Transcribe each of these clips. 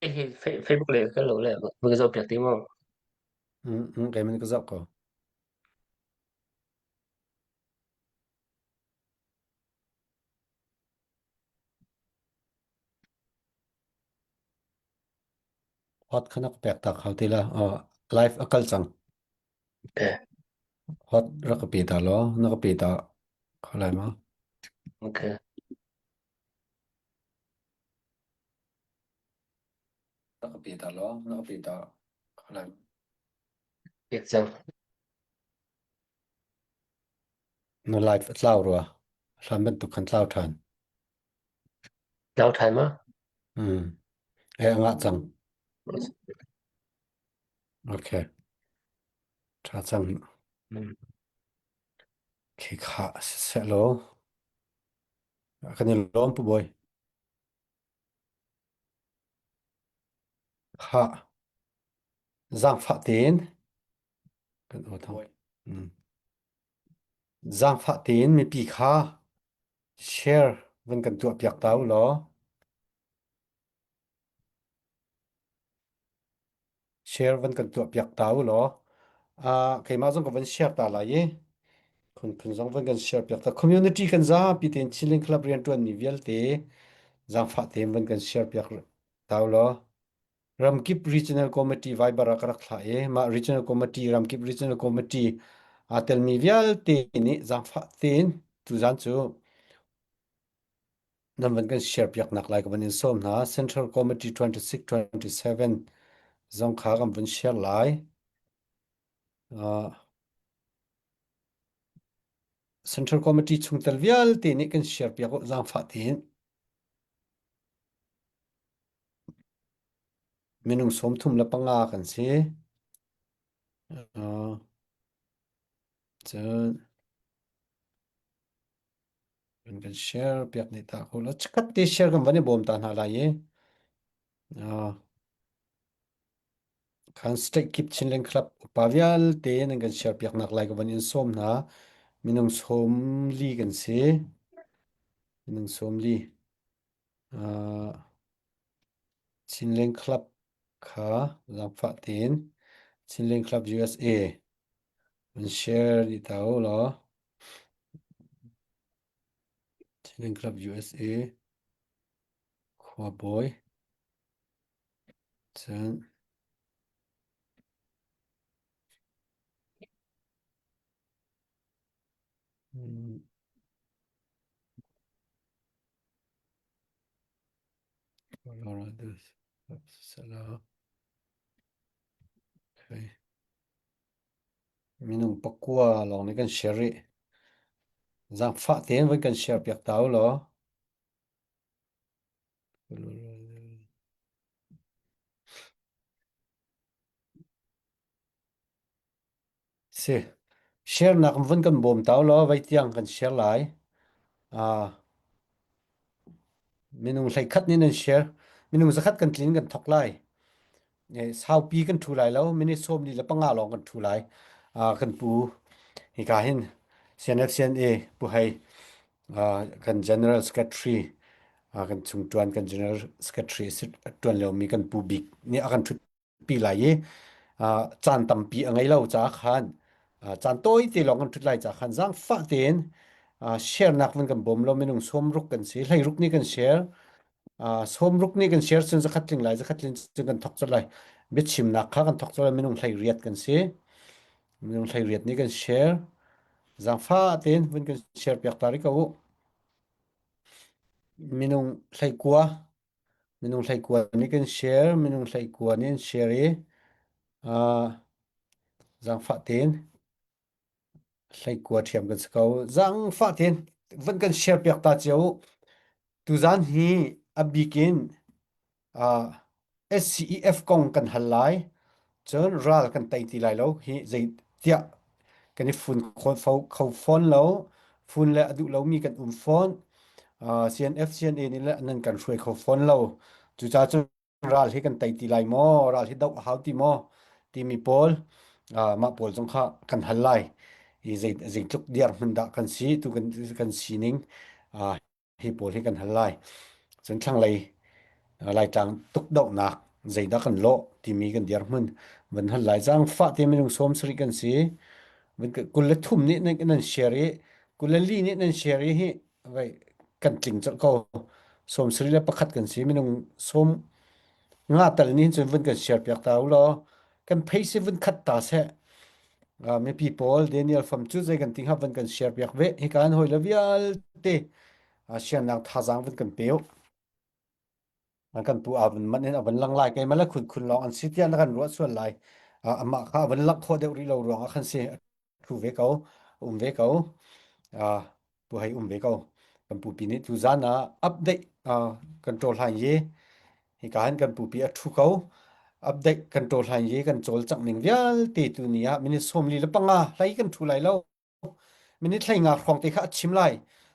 Hi Facebook le kan lo le mun ka zoh piak ti maw? Mm, kei man ka zoh ko. Hot kha na ka pek ta kho ti la. Oh, live a kal cang. Okay. Hot rak ka pe ta law, na ka pe ta kho lai ma. Okay. Na ka pe ta law, na ka pe ta kho lai. Pek cang. Na live a tlau rua. Hlan bantuk khan tlau ṭhan. Tlau ṭhan ma? Mm. Eh, a ngah cang. Okay. Ṭha cang. Mm. Khi kha siseh law. Kan i lawm pu bawi. Kha zaangfah tein kan aw thang. Mm. Zaangfah tein mipi kha share van kan tuah piak ta u law. Share van kan tuah piak ta u law. Uh, keimah zong ka van share ta lai i phun phun zong van kan share piak ta community kan zapi tein Chilling Club rianṭuanmi vialte zaangfah tein van kan share piak ta u law. Ramkip Regional Committee Viber ah ka rak thlah i mah Regional Committee ramkip Regional Committee aa telmi vialte nih zaangfah tein tuzan cu nan van kan share piak nak lai ka van in sawm hna. Central Committee 26 27 zong kha kan vun share lai. Uh, Central Committee chungtel vialte nih kan share piak u zaangfah tein. Minung 35 kan si. Uh, cun kan kan share piak ni ta ko la chikat te share kan van i bawm ta hna lai i uh, khan state kip Chinland Club upa vialte nan kan share piak nak lai ka van in sawm hna minung 40 kan si minung 40 uh, Chinland Club kha zaangfah tein Chinland Club USA an share dih ta u law Chinland Club USA khuabawi cun mm, Minung pakua lawng nih kan share rih. Zaangfah tein voi kan share piak ta u law. Si. Share nak vun kan bawm ta u law vai tiang kan share lai. Ah, minung 11 nih nan share. Minung zakhat kan tlin kan thok lai. Saupi kan ṭhu lai lo. Minute 45 lawng kan ṭhu lai. Ah, kan pu hika hin CNF CNA Pu Hei ah, kan General Secretary ah, kan chungṭuan kan General Secretary ṭuan liomi kan pu bik nih a kan ṭhut pi lai i caan tampi a ngei lo caah khan caan tawite lawng kan ṭhut lai caah khan zaangfah tein share nak van kan bawm lo minung 60 kan si 16 nih kan share 60 nih kan share cun zakhat tling lai zakhat tling cun kan thok colh lai biachimnak kha kan thok colh lai minung 18 kan si minung 18 nih kan share zaangfah tein vun kan share piak ta rih ko u minung 19 Minung 19 nih kan share, minung 19 nih an share i uh, zaangfah tein 19 ṭhiam kan si ko. Zaangfah tein van kan share piak ta cio u. Tuzaan hi a bik in uh, SCEF kong kan hal lai. Cun ral kan tei ti lai lo. Hi zei tiah kan i fun kho kho fawn lo. Fun le a duh lomi kan um fawn. CNF CNA nih le nan kan hruai kho fawn lo. Cucaah cun ral hi kan tei ti lai maw? Ral hi doh a hau ti maw? Timi pawl mah pawl zong kha kan hal lai. I zei zeitluk dirhmun dah kan si tu kan kan sining hi pawl hi kan hal lai. Cun thlanglei Laitlang tukdohnak Zeidah kan lawh timi kan dirhmun van hal lai. Zaangfah te minung 70 kan si. Van 23 nih nan share i 24 nih nan share i hi vai kan tling colh ko. 71 kan si minung sawm nga tal nih cun vun kan share piak ta u law kan face hi vun khat ta seh. Mipi pawl Daniel Fam cu zei kan ti hnga van kan share piak ve. Hika an hawi le vialte siannak thazaang vun kan pe u. Kan pu a vun manh in a vun lang lai keimah le khun khun lawng an si tiah na kan ruah sual lai. Amah kha a vun langh khawh deuh rih lo ruangah khan si a thu ve ko, um ve ko. Pu hei um ve ko. Kan pupi nih tu zan ah update control hlan ye hika hin kan pupi a thu ko. Update control hlan ye kan cawlcangh ning vialte tu ni ah minute 45 hlei kan thu lai lo. Minute 15 hrawng te kha a chim lai.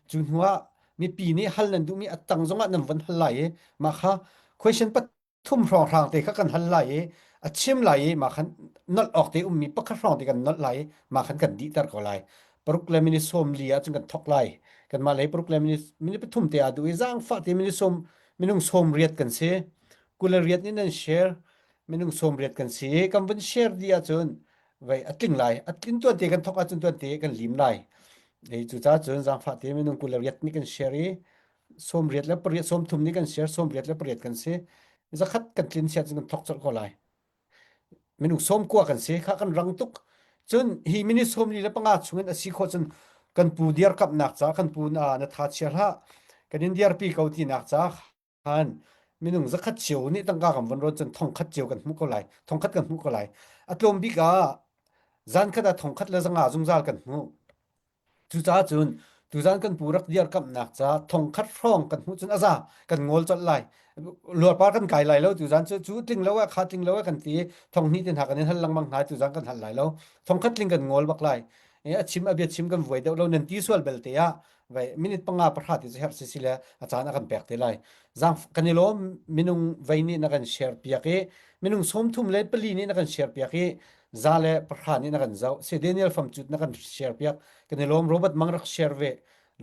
Cu hnu ah mipi nih hal nan duhmi a tang zongah nan von hal lai i mah kha question pathum hrawnghrang te kha kan hal lai i a chim lai i mah khan nolh awk te ummi pakhat hrawng te kan nolh lai i mah khan kan dihter ko lai. Paruk le minute 40 ah cun kan thok lai. Kanmah lei paruk le minute pathum te aa duh i zaangfah te minute sawm minung 80 kan si. 28 nih nan share minung 80 kan si i kan vun share dih ahcun vei a tling lai a tlin tuan te kan thok ahcun tuan te kan lim lai ei cu ca cun zaangfah te minung 28 nih kan share i 88 30 nih kan share 88 kan si 100 kan tlin sia cun kan thok colh ko lai minung 90 kan si kha kan rang tuk cun hi minute 45 chungin a si khawh cun kan pu diarkamnak ca kan pu na na tha chia hlah kan in diarpi ko tinak ca khan minung 100 cio nih tangka kan von rawn cun 1000 cio kan hmuh ko lai 1000 kan hmuh ko lai a tlawm bik ah zan khat ah 1000 le 500 zungzal kan hmuh cucaah cun tuzan kan pu rak diar kamnak ca 1000 hrawng kan hmuh cun aza kan ngol colh lai luarpar kan kai lai lo tuzan cu cu tling lo ah kha tling lo ah kan ti 2000 tin ha kan in hal lengmang hna tuzan kan hal lai lo 1000 tling kan ngol bak lai a chim a bia chim kan vuai deuh lo nan ti sual belte ah vai minute panga pahra ti cu herh si si le a caan a kan pek te lai zang kan i lawm minung vei nih na kan share piak i minung 34 nih na kan share piak i za le pahra nih na kan zoh si Daniel Fam cut na kan share piak kan i lawm Robert Mang rak share ve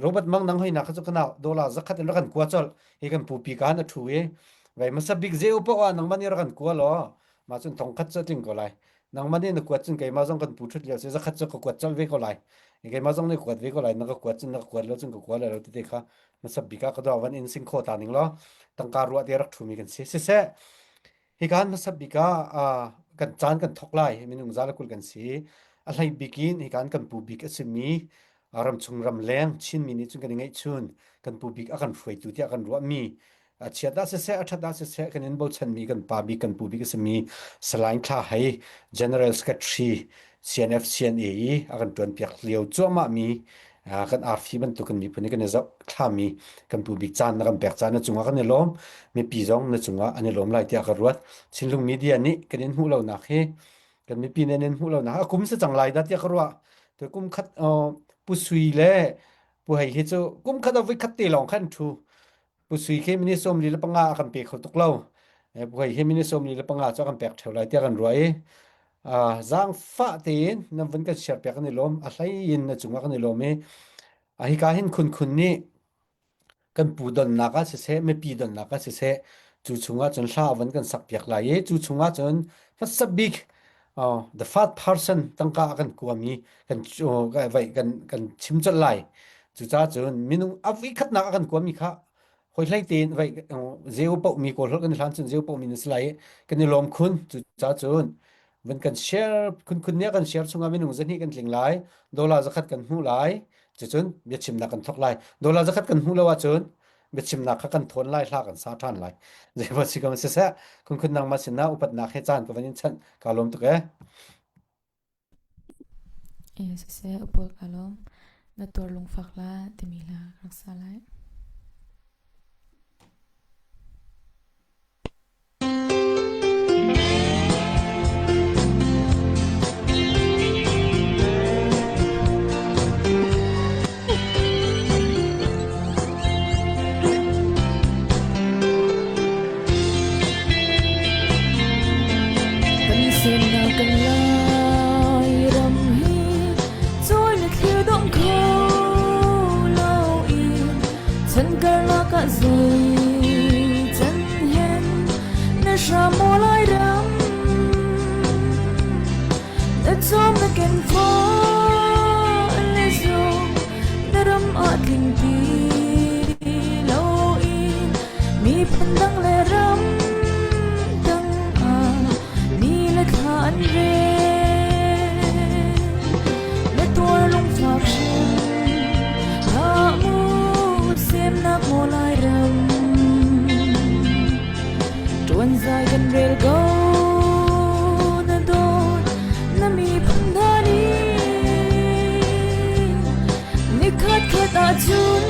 Robert Mang nang hoi na kha chu kana dola 100 in rak kan kua chol hi kan pupi kan a thu i vai masa big zeu po wa nang mani rak kan kua lo ma chun thong khat chu tling ko lai nangmah nih na kuat cun keimah zong kan pu ṭhut lio si 100 cu ka kuat colh ve ko lai keimah zong nih kuat ve ko lai na ka kuat cun na ka kuat lo cun ka kuat lai lo tete kha hmasa bik ah ka dua van in sing kho ta ning law tangka ruah te rak ṭhumi kan si siseh hika hmasa bik ah kan caan kan thok lai minung za le 20 kan si a hlei bik in hika kan pu bik a simi ramchung ramleng Chinmi nih cun kan i ngeihchun kan pu bik a kan hruaitu tiah kan ruahmi a chiat ah siseh a ṭhat ah siseh kan in bochanmi kan pa bik kan pu bik a simi Salai Thla Hei General Secretary CNF CNA i a kan ṭuanpiak lio cuahmah mi kan arfi bantuk kan miphun i kan i zoh thlami kan pu bik caan na kan pek caan na cungah kan i lawm mipi zong na cungah an i lawm lai tiah ka ruat Chinlung media nih kan in hmuh lonak hi kan mipi nih an in hmuh lonak a kum si cang lai dah tiah ka ruah tu kum khat pu Sui le pu Hei hi cu kum khat a voi khat te lawng khan ṭhu Pu Sui khi minute 45 a kan pe kho tuk lo. Pu Hei hi minute 45 cu a kan pek ṭheo lai tiah kan ruah i zaangfah tein nan vun kan share piak kan i lawm. A hlei in na cungah kan i lawm i hika hin khunkhun nih kan pu donnak ah siseh, mipi donnak ah siseh, cu chungah cun hla van kan sak piak lai i cu chungah cun hmasa bik the first person tangka a kan kuami kan vai kan kan chim colh lai cucaah cun minung a voi khatnak a kan kuami kha hoi hlei tein vai zeu paoh mi kawl holh kan i hlan cun zeu paoh mi na si lai i kan i lawm khun cucaah cun van kan share khun khun nih kan share chungah minung 200 kan tling lai dollar 100 kan hmuh lai cucun biachimnak kan thawk lai dollar 100 kan hmuh lo ahcun biachimnak kha kan thawn lai hla kan sa ṭhan lai zeimaw si ko siseh khun khun nangmah sinah upatnak he caan ka van in chanh kaa lawm tuk ee Siseh upol ka lawm na tuar lungfak la timi hla rak sa lai. Kan semnak kan Lairam hi cawi le thlir dong kho loin chan karlak ah zei can hen na. nan hram maw lai ram Na cawm na ken fawn le zung na ram ah tling ti loin miphun dang le ram dang ah ni le thla an rel. Na tuar lungfak hrim hlah mu semnak maw lai ram Tuan zai kan rel ko na dawt na miphun hna nih nikhat khat ahcun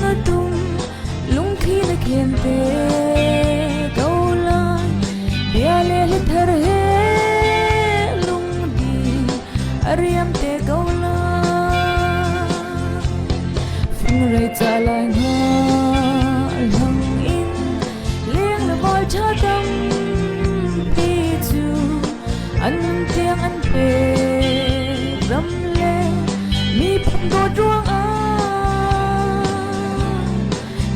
na tum lungthli na khen te ko lai bia le hla thar he lungdi a riam te ko lai Fingrei ca lai hna hlang in leng le vawi ṭha tampi cu an nun tiang an pek ram le miphun dawt ruangah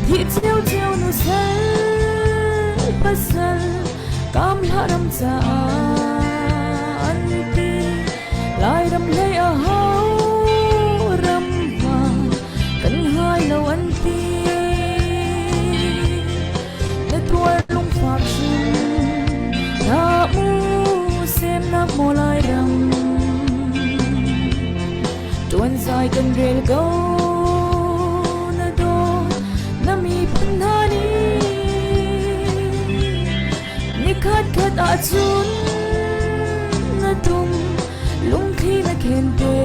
thih ciocio nu sal pasal kam hlah ram caah an ti Lairam hlei a ho ram hma kan hai lo an ti. Na tuar lungfak hrim na mu semnak maw Lairam. Tuan zai kan rel ko na dawt na miphun hna nih Nikhat khat ahcun na tum lungthli na khen te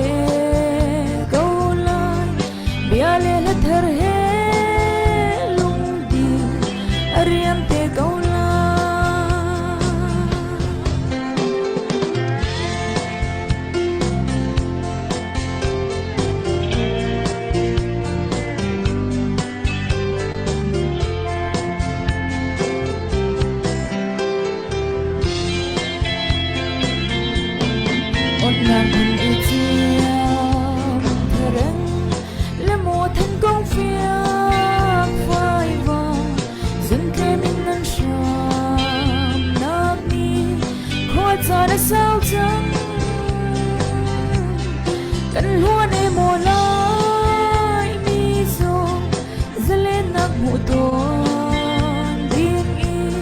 ko lai bia le hla thar he lungdi a riam te ko lai. Otnak hmun i ciam thereng le maw than kong fiak fai va zuntlem in nan hram nak ni khua caan a sau cang kan hluan e maw lai mi zong Zalennak hmuh tawn ding in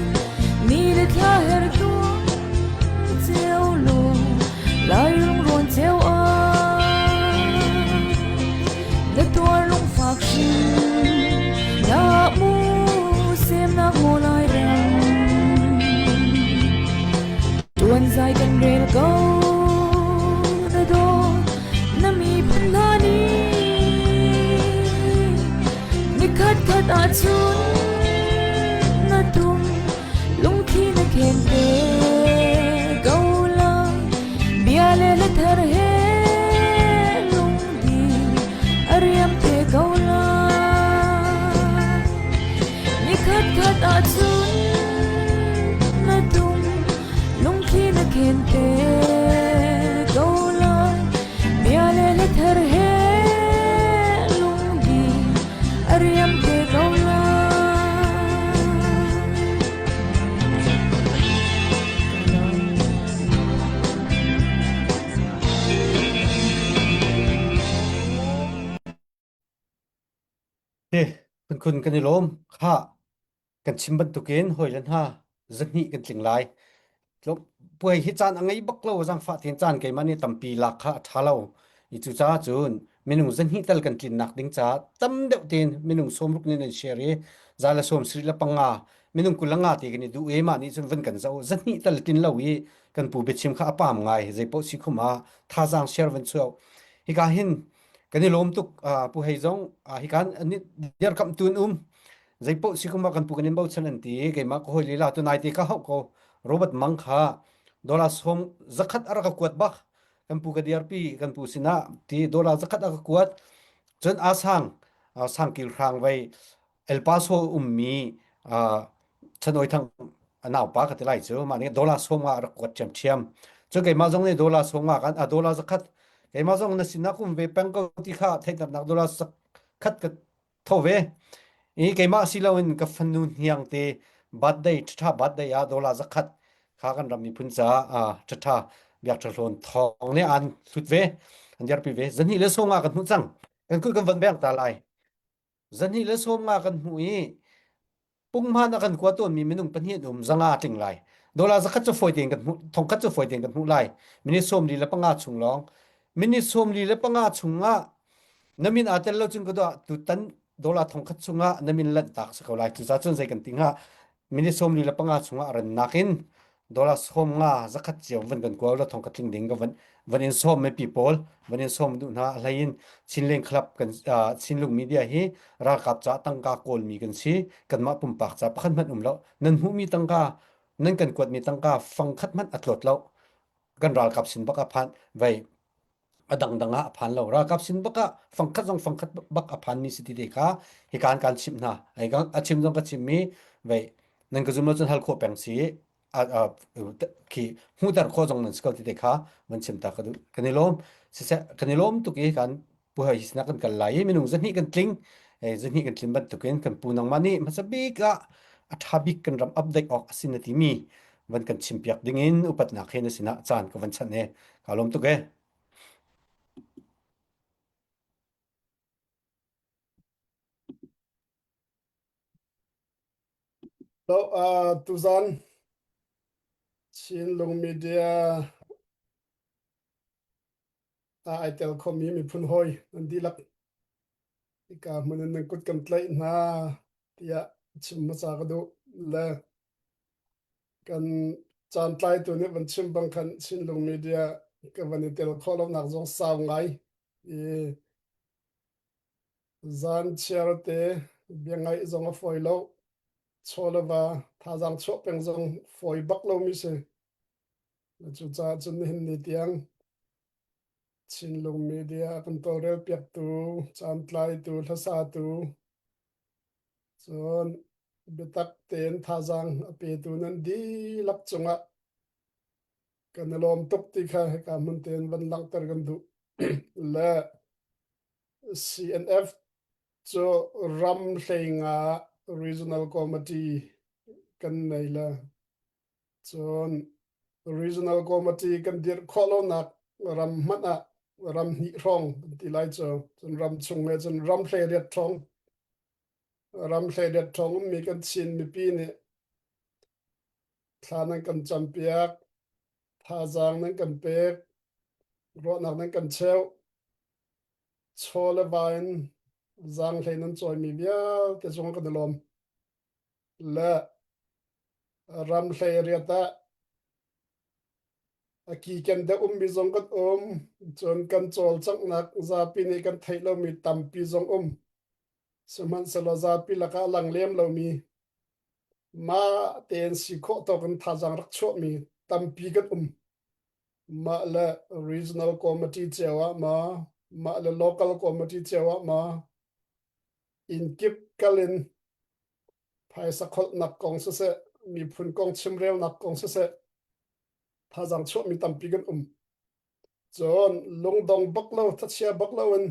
ni le thla her tuah cio law lai lungrawn cio ah na tuar lungfak hrim dah mu semnak maw lai ram tuan zai kan rel ko na dawt na miphun hna nih nikhat khat ahcun na tum lungthli na khen te ko lai bia le hla thar he lungdi a riam te ko lai nikhat khat ahcun na tum lungthli na khen te ko lai bia le hla thar he lungdi a riam te ko lai. Te, phunkhun kan i lawm. Khah, kan chim bantukin hawile hna zahnih kan tling lai. Puai hi caan a ngei bak lo zaangfah tein caan keimah nih tampi lak kha a ṭha lo. I cucaah cun minung zahnih tal kan tlinnak ding caah tam deuh tein minung sawmruk nih nan share i za le sawm sarih le panga minung 25 te kan i duh i mah nih cun van kan zoh zahnih tal tlin lo i kan pu biachim kha a pam ngai zeipaoh si khum ah thazaang share van chuah hika hin kan i lawm tuk pu hei zong hikan dirkamh tu an um zeipaoh si kum ah kan pu kan in bochan an ti i keimah ka hawi lila tu nai te ka hauh ko Robert Mang kha dollar som zakhat a rak ka kuat bak kan pu ka dirpi kan pu sinah ti dollar zakhat a ka kuat cun asang sangkil hrang vei El Paso ummi chanoi thang naupa ka ti lai cu mah nih dollar som nga a rak kuat ṭhiamṭhiam cun keimah zong nih dollar som nga kan a dollar zakhat keimah zong na sinah kum ve peng ko ti kha theihternak dollar zakhat ka tho ve i keimah si loin ka fanu hniang te. Birthday ṭhaṭha birthday ah dollar 100 kha kan ram miphun caah ṭhaṭha biak ṭha hlawn thawng nih an hlut ve an dirpi ve zahnih le sawm nga kan hmuh cang kan kut kan van beng ta lai zahnih le sawm nga kan hmuh i punghman a kan kua tawnmi minung pahnih an um zanga tling lai dollar zakhat cu fawi tein kan hmuh thongkhat cu fawi tein kan hmuh lai minute 45 chung lawng minute 45 chungah na min aa tel lo cun ka duah tutan dollar thongkhat chungah na min lanh tak si ko lai cucaah cun zei kan ti hnga minute 45 chungah rannak in dollar 50 zakhat cio van kan kuau la thongkhat tling ding ka van van in sawm mipi pawl van in sawm duh hna a hlei in Chinleng Club kan Chinlung Media hi ralkap ca tangka kawlmi kan si kanmah pumpak ca pakhat hmanh um lo nan hmuhmi tangka nan kan kuatmi tangka fang khat hmanh a tlawt lo kan ralkap sin bak a phan vei a dangdang ah a phan lo ralkap sin bak ah fangkhat zong fangkhat bak a phan mi si ti te kha hi kan kan chimh hna ai a chim zong ka chim mi vei nan ka zum lo cun hal khawh peng si khi hmuhter khawh zong nan si ko ti te kha van chim ta ka duh kan i lawm siseh kan i lawm tuk i kan pu hoi sinah kan kal lai i minung zahnih kan tling zahnih kan tlin bantukin kan pu nangmah nih hmasa bik ah a ṭha bik kan ram update awk a si na timi van kan chimpiak dingin upatnak he na sinah caan ka van chanh he kaa lawm tuk e. So, uh, tuzan Chinlung Media ai tel khomi miphun hawi nan dihlak hika hmun in nan kut kan tlaih hna tiah chim hmasa ka duh le kan caan tlaitu nih van chim bang khan Chinlung Media ka van i tel khawh lonak zong sau ngai i zan chiar te bia ngaih zong a fawi lo chaw le va thazaang chuah peng zong fawi bak lomi si Cucaah cun nihin ni tiang Chinlung Media kan tawlrel piaktu, caantlaitu, hlasatu, cun biatak tein thazaang a petu nan dihlak cungah kan i lawm tuk ti kha hika hmun tein van langhter kan duh. Le CNF cu ram hleinga Regional Committee kan nei le Cun regional committee kan dirh khawh lonak ram hmanh ah ram hnih hrawng kan ti lai cu. Cun ram chung he cun ram 18 hrawng ram 18 hrawng ummi kan Chin mipi nih thla nan kan campiak, thazaang nan kan pek, ruahnak nan kan cheuh, chaw le va in zaanghlei nan cawimi vialte cung kan i lawm. Le ram 18 ah a kiken deuh ummi zong kan um cun kan cawlcanghnak zapi nih kan theih lomi tampi zong um sihmanhsehlaw zapi lakah a lang lem lomi mah tein si khawh tawk in thazaang rak chuahmi tampi kan um mah le regional committee cio ah ma mah le local committee cio ah ma inn kip kal in phaisa kholhnak kong siseh miphun kong chimrelnak kong siseh thazaang chuahmi tampi kan um cun lungdong bak lo thachia bak lo in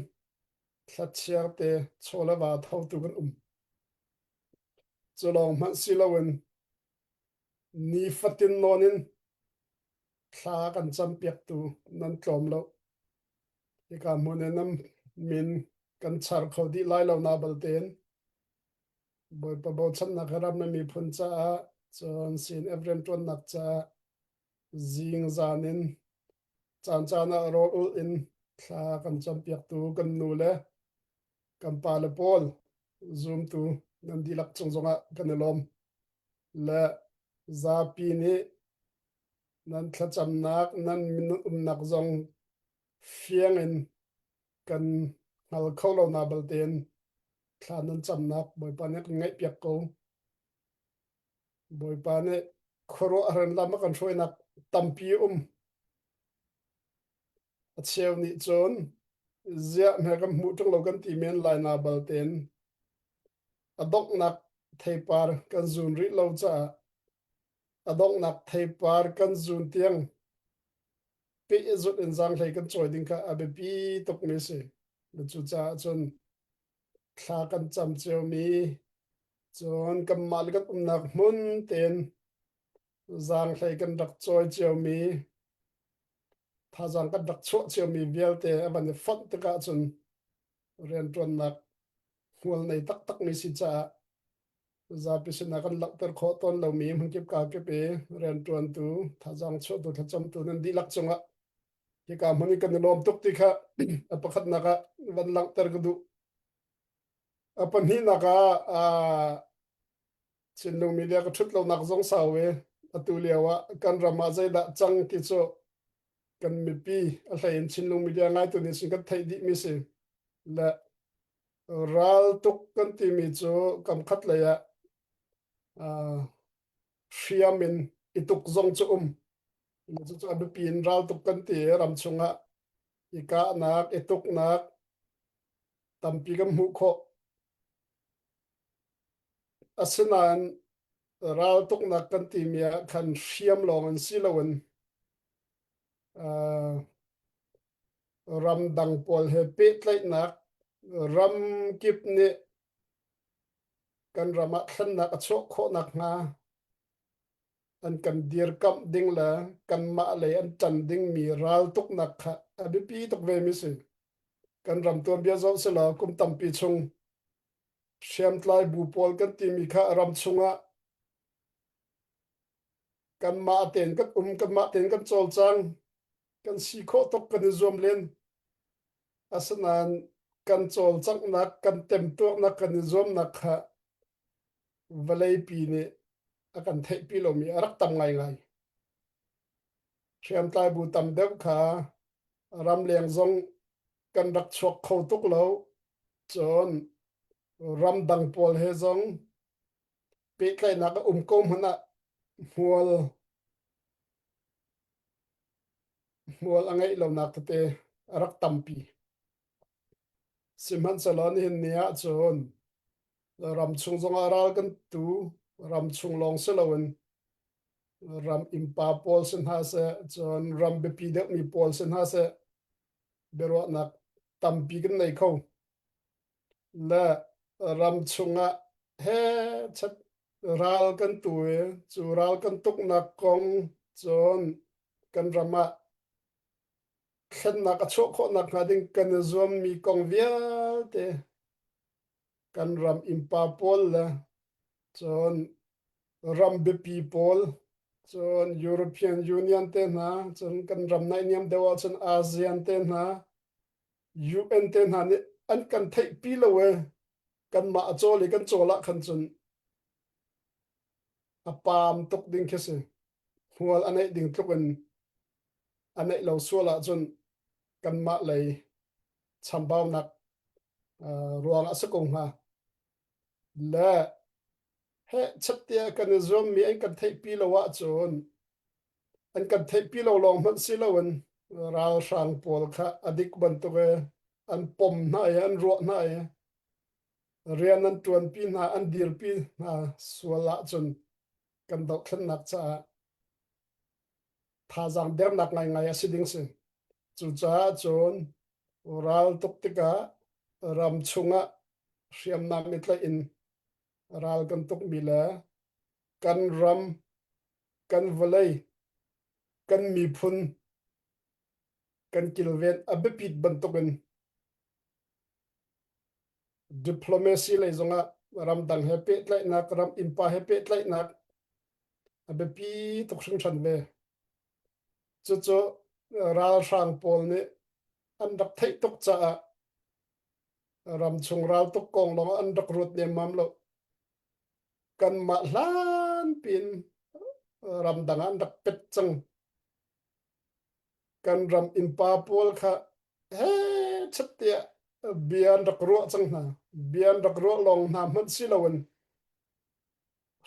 thlachiar te chaw le va thotu kan um cu lawng hmanh si loin nifatin nawn in thla kan campiaktu nan tlawm lo hika hmun in nan min kan char kho dih lai lo na baltein Bawipa bochannak ram le miphun caah cun CNF rianṭuannak caah zingzan in caancaan ah rawl ulh in thla kan campiaktu kan nu le kan pa le pawl zumtu nan dihlak cung zongah kan i lawm le zapi nih nan thlacamnak nan min umnak zong fiang in kan hngal kho lo na baltein thla nan camnak Bawipa nih kan ngaihpiak ko. Bawipa nih khuaruahhar lam a kan hruainak tampi um. A cheu nih cun ziah hme kan hmuh ṭung lo kan ti men lai na baltein a donghnak theipar kan zun rih lo caah a donghnak theipar kan zun tiang pehzulh in zaanghlei kan cawi ding kha a biapi tukmi a si. Cucaah cun thla kan cam ciomi. Cun kanmah le kan umnak hmun tein zaanghlei kan rak cawi ciomi, thazaang kan rak chuah ciomi vialte a van i fonh tikah cun rianṭuannak hmual nei taktakmi si caah zapi sinah kan langhter khawh tawn lomi hmunkip kakip i rianṭuantu, thazaang chuahtu, thlacamtu nan dihlak cungah hika hmun i kan i lawm tuk ti kha a pakhatnak ah van langhter ka duh. A pahnihnak ah Chinlung media ka ṭhut lonak zong sau i atu lio ah kan ram ah zeidah cang ti cu kan mipi a hlei in Chinlung media ngaitu nih sin kan theih dihmi si. Le raltuk kan timi cu kamkhat lei ah uh, hriam in i tuk zong cu um. Cucu a biapi in raltuk kan ti i ram chungah i kahnak, i tuknak tampi kan hmuh khawh. Asinain raltuknak kan timi ah khan hriam lawng in si loin uh, ramdang pawl he pehtlaihnak ram kip nih kan ram ah thlennak a chuah khawh nakhnga an kan dirkamh ding le kanmah lei an ṭan dingmi raltuknak kha a biapi tuk vemi si. Kan ram tuanbia zoh selaw kum tampi chung hriamtlai bu pawl kan timi kha ram chungah kanmah tein kan um, kanmah tein kan cawlcang, kan si khawh tuk kan i zuam len. Asinain kan cawlcanghnak, kan temtuarnak, kan i zuamnak kha vawleipi nih a kan theihpi lomi a rak tam ngaingai. Hriamtlai bu tam deuh kha ramleng zong kan rak chuak kho tuk lo. Cun ramdang pawl he zong pehtlaihnak a um ko hmanh ah hmual hmual a ngeih lonak tete a rak tampi. Sihmanhsehlaw nihin ni ah cun ramchung zongah ral kan tu, ramchung lawng si loin ram innpa pawl si hna seh, cun ram biapi deuhmi pawl si hna seh, biaruahnak tampi kan nei kho. Le ram chungah he chat ral kan tu i cu ral kan tuknak kong cun kan ram ah thlennak a chuah khawh nakhnga ding kan i zuammi kong vialte kan ram innpa pawl le cun ram biapi pawl cun European Union te hna cun kan ram naihniam deuh ahcun ASEAN te hna UN te hna nih an kan theihpi lo e kanmah a cawl i kan cawl ah khan cun a paam tuk ding khi si hmual a neih ding tluk in a neih lo sual ahcun kanmah lei chambaunak ruang ah si ko hnga le heh chattia kan i zuammi an kan theihpi lo ahcun an kan theihpi lo lawng hmanh si loin ralhrang pawl kha a dik bantuk i an pom hna i an ruah hna i rian an ṭuanpi hna an dirpi hna sual ahcun kan dohthlennak caah thazaang dernak ngaingai a si ding si. Cucaah cun ral tuk tikah ram chungah hriamnam i tlaih in ral kan tukmi le kan ram, kan vawlei, kan miphun kan kilven a biapit bantukin diplomacy lei zongah ramdang he pehtlaihnak, ram innpa he pehtlaihnak a biapi tuk hringhran ve. Cucu ralhrang pawl nih an rak theih tuk caah ramchung raltuk kong lawng an rak ruat nemmam lo. Kanmah hlan piin ramdang ah an rak pet cang. Kan ram innpa pawl kha he chat tiah bia an rak ruah cang hna. Bia an rak ruah lawng hna hmanh si loin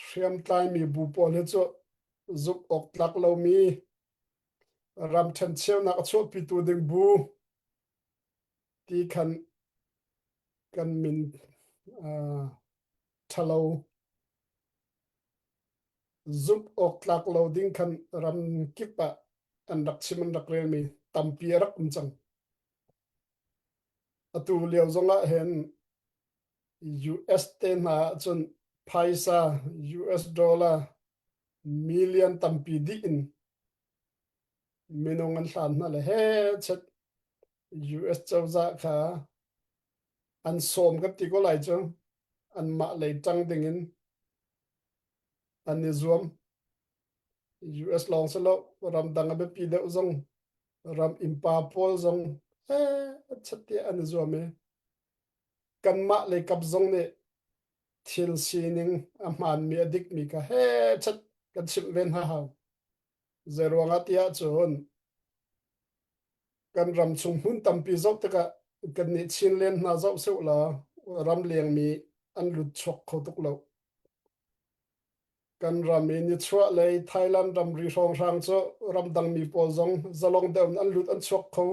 hriamtlaimi bu pawl hi cu zumh awk tlak lomi ram ṭhencheunak a chuahpitu ding bu ti khan kan min uh, ṭhalo zumh awk tlak lo ding khan ram kip ah an rak chim an rak relmi tampi a rak um cang. Atu lio zong ah hin US te hna ahcun Phaisa US dollar million tampi dih in minung an hlan hna le he chet US cozah kha an sawm kan ti ko lai cu anmah lei ṭang ding in an i zuam. US lawng si lo ramdang a biapi deuh zong ram innpa pawl zong he chet tiah an i zuam i kanmah lei kap zong nih thil sining a hmaanmi a dikmi kha he chet kan chimh ve hna hau. Zeiruangah tiah cun kan ram chung hmun tampi zoh tikah kannih Chinland hna zoh seh law ram lengmi an lut chuak kho tuk lo. Kan ram i nichuah lei Thailand ramri hrawnghrang cu ramdangmi pawl zong zalong deuh in an lut an chuak kho.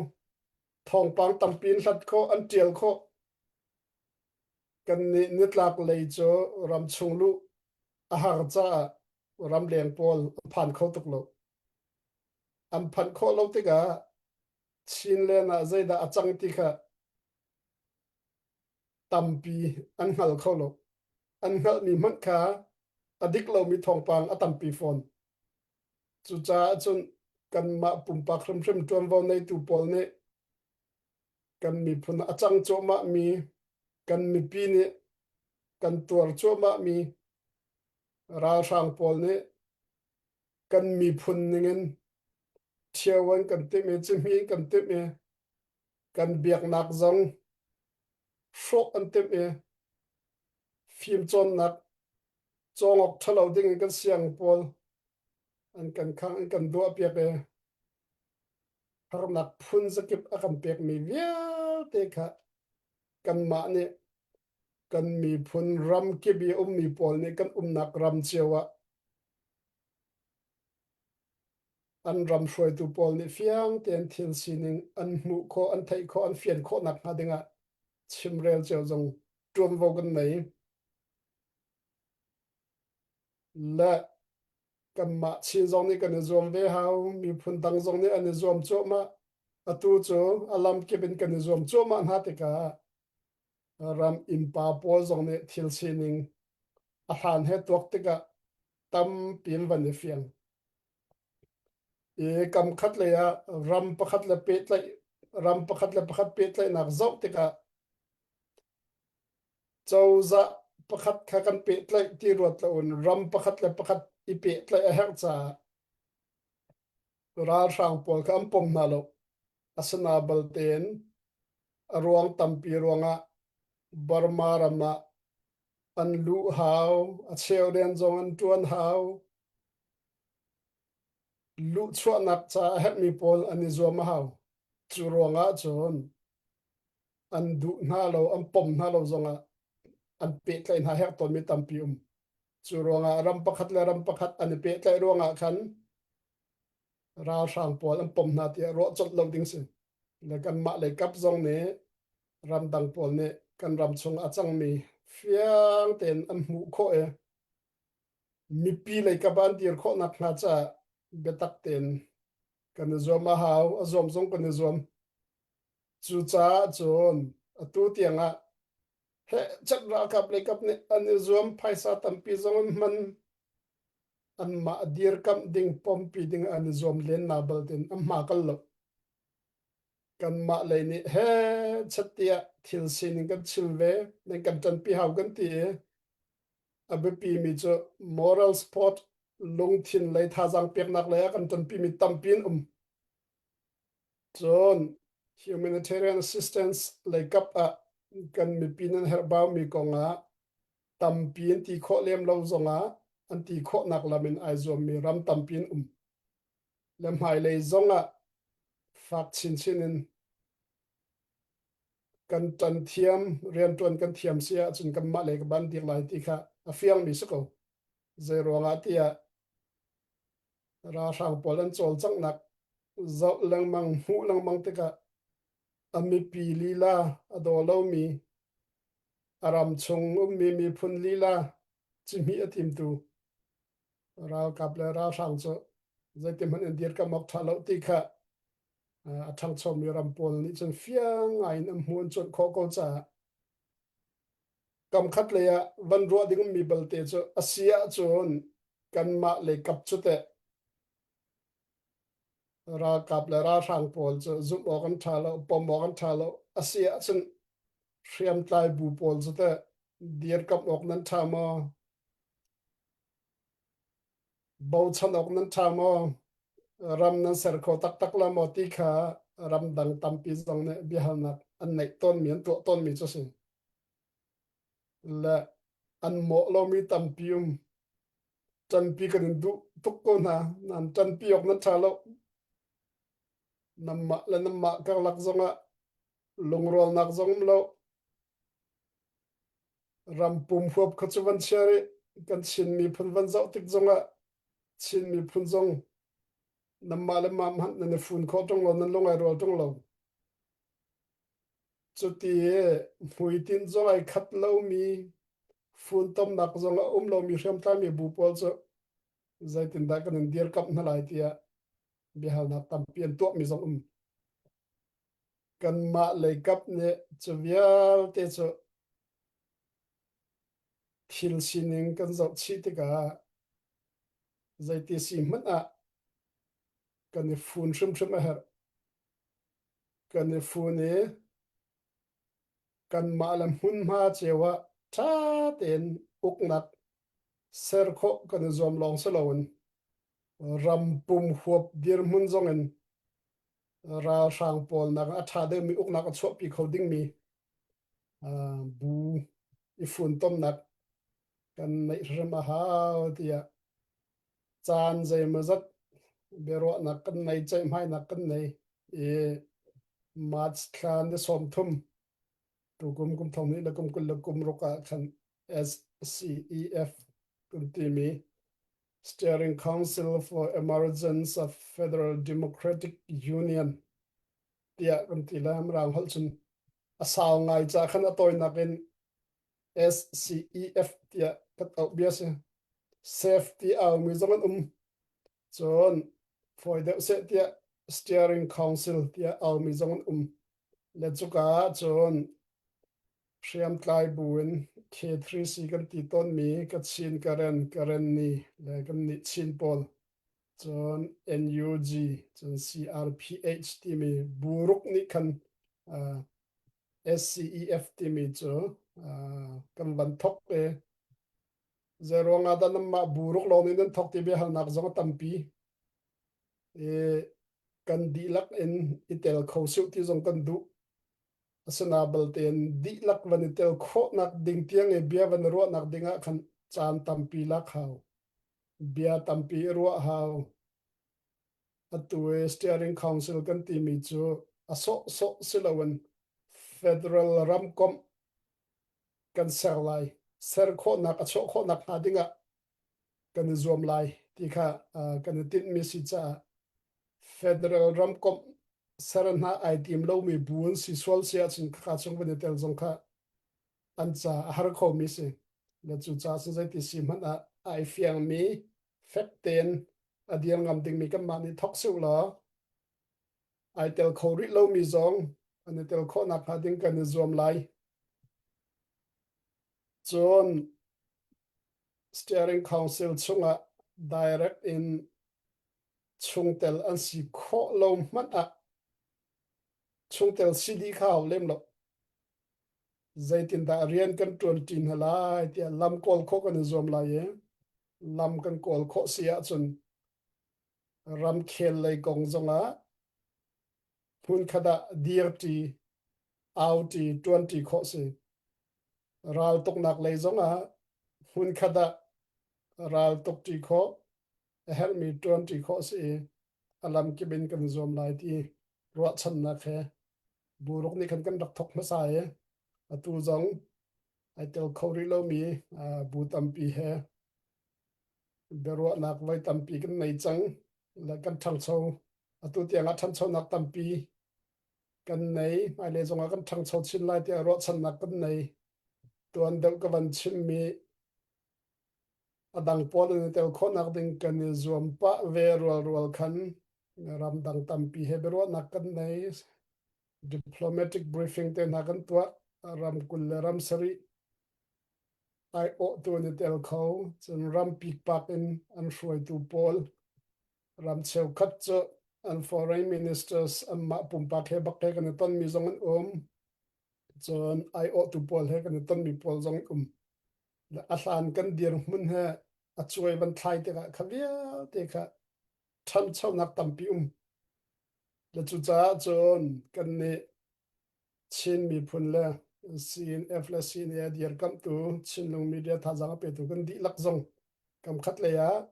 Thawngpang tampi in hlat khawh, an ṭial khawh. Kannih nitlak lei cu ramchung luh a har caah ramleng pawl an phan kho tuk lo. An phanh khawh lo tikah Chinland ah zeidah a cang ti kha tampi an hngal kho lo. An hngalhmi hmanh kha a dik lomi thawngpang a tampi fawn. Cucaah cun kanmah pumpak hrimhrim ṭuanvo neitu pawl nih kan miphun a cang cuahmahmi, kan mipi nih kan tuar cuahmahmi ralhrang pawl nih kan miphun ningin ṭhio an kan timh i cihmih an kan timh i kan biaknak zong hrawh an timh i fimcawnnak cawng awk ṭhalo ding in kan siang pawl an kan khang an kan duahpiak i harnak phun zakip a kan pekmi vialte kha kanmah nih kan miphun ram kip i ummi pawl nih kan umnak ram cio ah an ram hruaitu pawl nih fiang tein thil sining an hmuh khawh, an theih khawh, an fian khawh nakhnga dingah chimrel cio zong ṭuanvo kan nei. Le kanmah Chin zong nih kan i zuam ve hau, miphun dang zong nih an i zuam cuahmah. Atu cu a lamkip in kan i zuam cuahmah hna tikah ram innpa pawl zong nih thil sining a hlan he tuak tikah tampi in van i fiang. I kam khat lei ah ram pakhat le pehtlaih ram pakhat le pakhat pehtlaihnak zoh tikah cozah pakhat kha kan pehtlaih ti ruat loin ram pakhat le pakhat i pehtlaih a herh caah ralhrang pawl kha an pom hna lo. Asina baltein a ruang tampi ruangah Burma ram ah an luh hau, a cheu rian zong an ṭuan hau. Luhchuahnak ca a herhmi pawl an i zuam a hau. Cu ruangah cun an duh hna lo, an pom hna lo zongah an pehtlaih hna herh tawnmi tampi um. Cu ruangah ram pakhat le ram pakhat an i pehtlaih ruangah khan ralhrang pawl an pom hna tiah ruah colh lo ding si. Le kanmah lei kap zong nih ramdang pawl nih kan ram chung a cangmi fiang tein an hmuh khawh i mipi lei kap ah an dir khawh nakhnga caah biatak tein kan i zuam a hau, a zuam zong kan i zuam. Cucaah cun atu tiang ah heh chat ralkap lei kap nih an i zuam phaisa tampi zong an hman anmah dirkamh ding pompi ding an i zuam len na bal tin an hma kal lo. Kanmah lei nih he chat tiah thil sining kan chim ve nan kan ṭanpi hau kan ti i a biapi mi cu moral support lungthin lei thazaang peknak lei ah kan ṭanpi mi tampi an um. Cun humanitarian assistance lei kap ah kan mipi nan herhbau mi kong ah tampi an ti khawh lem lo zong ah an ti khawhnak lam in ai zuammi ram tampi an um. Le hmailei zong ah fak chinchin in kan ṭan thiam, rianṭuan kan thiam si ahcun kanmah lei ka ban dir lai ti kha a fiangmi si ko. Zei ruangah tiah ralhrang pawl an cawlcanghnak zoh lengmang, hmuh lengmang tikah a mipi lila a daw lomi, a ram chung ummi miphun lila cihmih a timtu ralkap le ralhrang cu zeitihmanh in dirkamh awk ṭha lo ti kha a ṭhangchomi ram pawl nih cun fiang ngai in an hmuh an cuanh khawh ko caah. Kamkhat lei ah van ruah ding ummi balte cu a si ahcun kanmah lei kap cu teh ralkap le ralhrang pawl cu zumh awk an ṭha lo, pom awk an ṭha lo. A si ahcun hriamtlai bu pawl cu teh dirkamh awk nan ṭha maw? Bochan awk nan ṭha maw? Ram nan ser kho taktak la maw ti kha ramdang tampi zong nih biahalnak an neih tawnmi an tuah tawnmi cu a si. Le an mawh lomi tampi um. Ṭanpi kan in duh tuk ko hna. Nan ṭanpi awk nan ṭha lo. Nanmah le nanmah karlak zongah lungrualnak zong um lo. Ram pum huap kha cu van chia rih. Kan Chin miphun van zoh tik zongah Chin miphun zong nanmah le mah hmanh nan i fun khawh ṭung lo, nan lung ai rual ṭung lo. Cuti hmuitinh zong ai khat lomi, funtomnak zong a um lomi hriamtlaimi bu pawl cu zeitindah kan in dirkamh hna lai tiah biahalnak tampi an tuahmi zong um. Kanmah leikap nih cu vialte cu thil sining kan zoh chih tikah zeiti si hmanh ah kan i fun hrimhrim a herh. Kan i fun i kanmah le hmunhma cio ah ṭha tein uknak ser khawh kan i zuam lawng si loin ram pum huap dirhmun zong in ralhrang pawl nak a ṭha deuhmi uknak a chuahpi kho dingmi bu i funtomnak kan neih hrim a hau tiah caan zeimawzat biaruahnak kan nei ceihmainak kan nei i March thla ni 30 tukum kum thong hnih le kum 20 le kum ruk ah khan SCEF kan timi Steering Council for Emergence of Federal Democratic Union tiah kan ti le Mirang holh cun a sau ngai ca khan a tawinak in SCEF tiah kan auh bia si. Safety aumi zong an um. Cun fawi deuh seh tiah Steering Council tiah aumi zong an um. Le cuka ah cun hriamtlai bu in K3C kan ti tawnmi Kachin, Karen, Karenni le kan nih Chin pawl cun NUG cun CRPH timi buruk nih khan uh, SCEF timi cu uh, kan van thok i zeiruang ah dah nanmah buruk lawng nih nan thok ti biahalnak zong a tampi i kan dihlak in i tel kho suh ti zong kan duh Asina balte in dihlak van i tel khawhnak ding tiang i bia van i ruahnak ding ah khan caan tampi lak hau. Bia tampi i ruah hau. Atu i Steering Council kan timi cu a sawhsawh si loin federal ramkomh kan ser lai. Ser khawhnak, a chuah khawhnak hnga ding ah kan i zuam lai ti kha kan i tinhmi si caah federal ramkomh ser hna ai tim lomi bu an si sual si ahcun khaka chung van i tel zong kha an ca a har khomi si. Le cu ca cun zeiti si hmanh ah ai fiangmi fek tein a dir ngam dingmi kanmah nih thok sih law ai tel kho rih lomi zong an i tel khawhnak hnga ding kan i zuam lai. Cun Steering Council chungah direct in chungtel an si khawh lo hmanh ah chungtel si dih kha hau lem lo. Zeitindah rian kan ṭuanṭi hna lai tiah lam kawl khawh kan i zuam lai i lam kan kawl khawh si ahcun ramkhel lei kong zongah hmunkhat ah dirṭi, auṭi, ṭuanṭi khawh si. Raltuknak lei zongah hmunkhat ah raltukṭi khawh, a herhmi ṭuanṭi khawh a si i a lamkip in kan i zuam lai ti ruahchannak he buruk nih khan kan rak thawk hmasa i atu zong ai tel kho rih lomi bu tampi he biaruahnak voi tampi kan nei cang le kan ṭhangcho atu tiangah ṭhanchonak tampi kan nei hmailei zongah kan ṭhangcho chin lai tiah ruahchannak kan nei tuan deuh ka van chimmi A dang pawl an i tel khawhnak ding kan i zuam pah ve rualrual khan ramdang tampi he biaruahnak kan nei. Diplomatic briefing te hna kan tuah. Ram 20 le ram sarih. Aiawhtu an i tel kho. Cun ram pikpak in an hruaitu pawl ram cheukhat cu an foreign ministers anmah pumpak he bak he kan i tonmi zong an um. Cun aiawhtu pawl he kan i tonmi pawl zong an um. Le a hlan kan dirhmun he a cuai van thlai tikah kha vialte kha ṭhanchonak tampi um. Le cucaah cun kannih Chin miphun le CNF le CNA dirkamhtu Chinlung media thazaang a petu kan dihlak zong kamkhat lei ah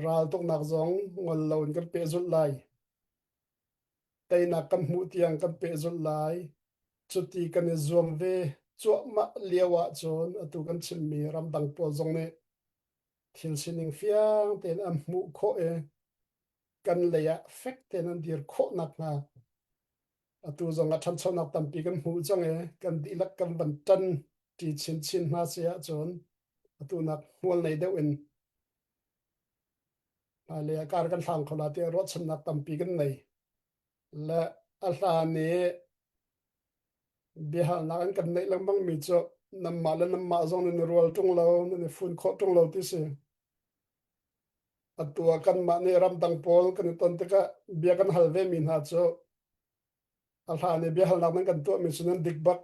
raltuknak zong ngol loin kan pehzulh lai. Teinak kan hmuh tiang kan pehzulh lai. Cuti kan i zuam ve cuahmah lio ahcun atu kan chimmi ramdang pawl zong nih thil sining fiang tein an hmuh khawh i kan lei ah fek tein an dir khawh nakhnga atu zong ah ṭhanchonak tampi kan hmu cang i kan dihlak kan van ṭan ṭi chinchin hna si ahcun atu nak hmual nei deuh in hmailei ah kar kan hlang kho la tiah ruahchannak tampi kan nei. Le a hlan i biahalnak an kan neih lengmang mi cu nanmah le nanmah zong nan i rual ṭung lo, nan i fun khawh ṭung lo ti si. Atu ah kanmah nih ramdang pawl kan i ton tikah bia kan hal ve mi hna cu a hlan i biahalnak nan kan tuahmi cu nan dik bak.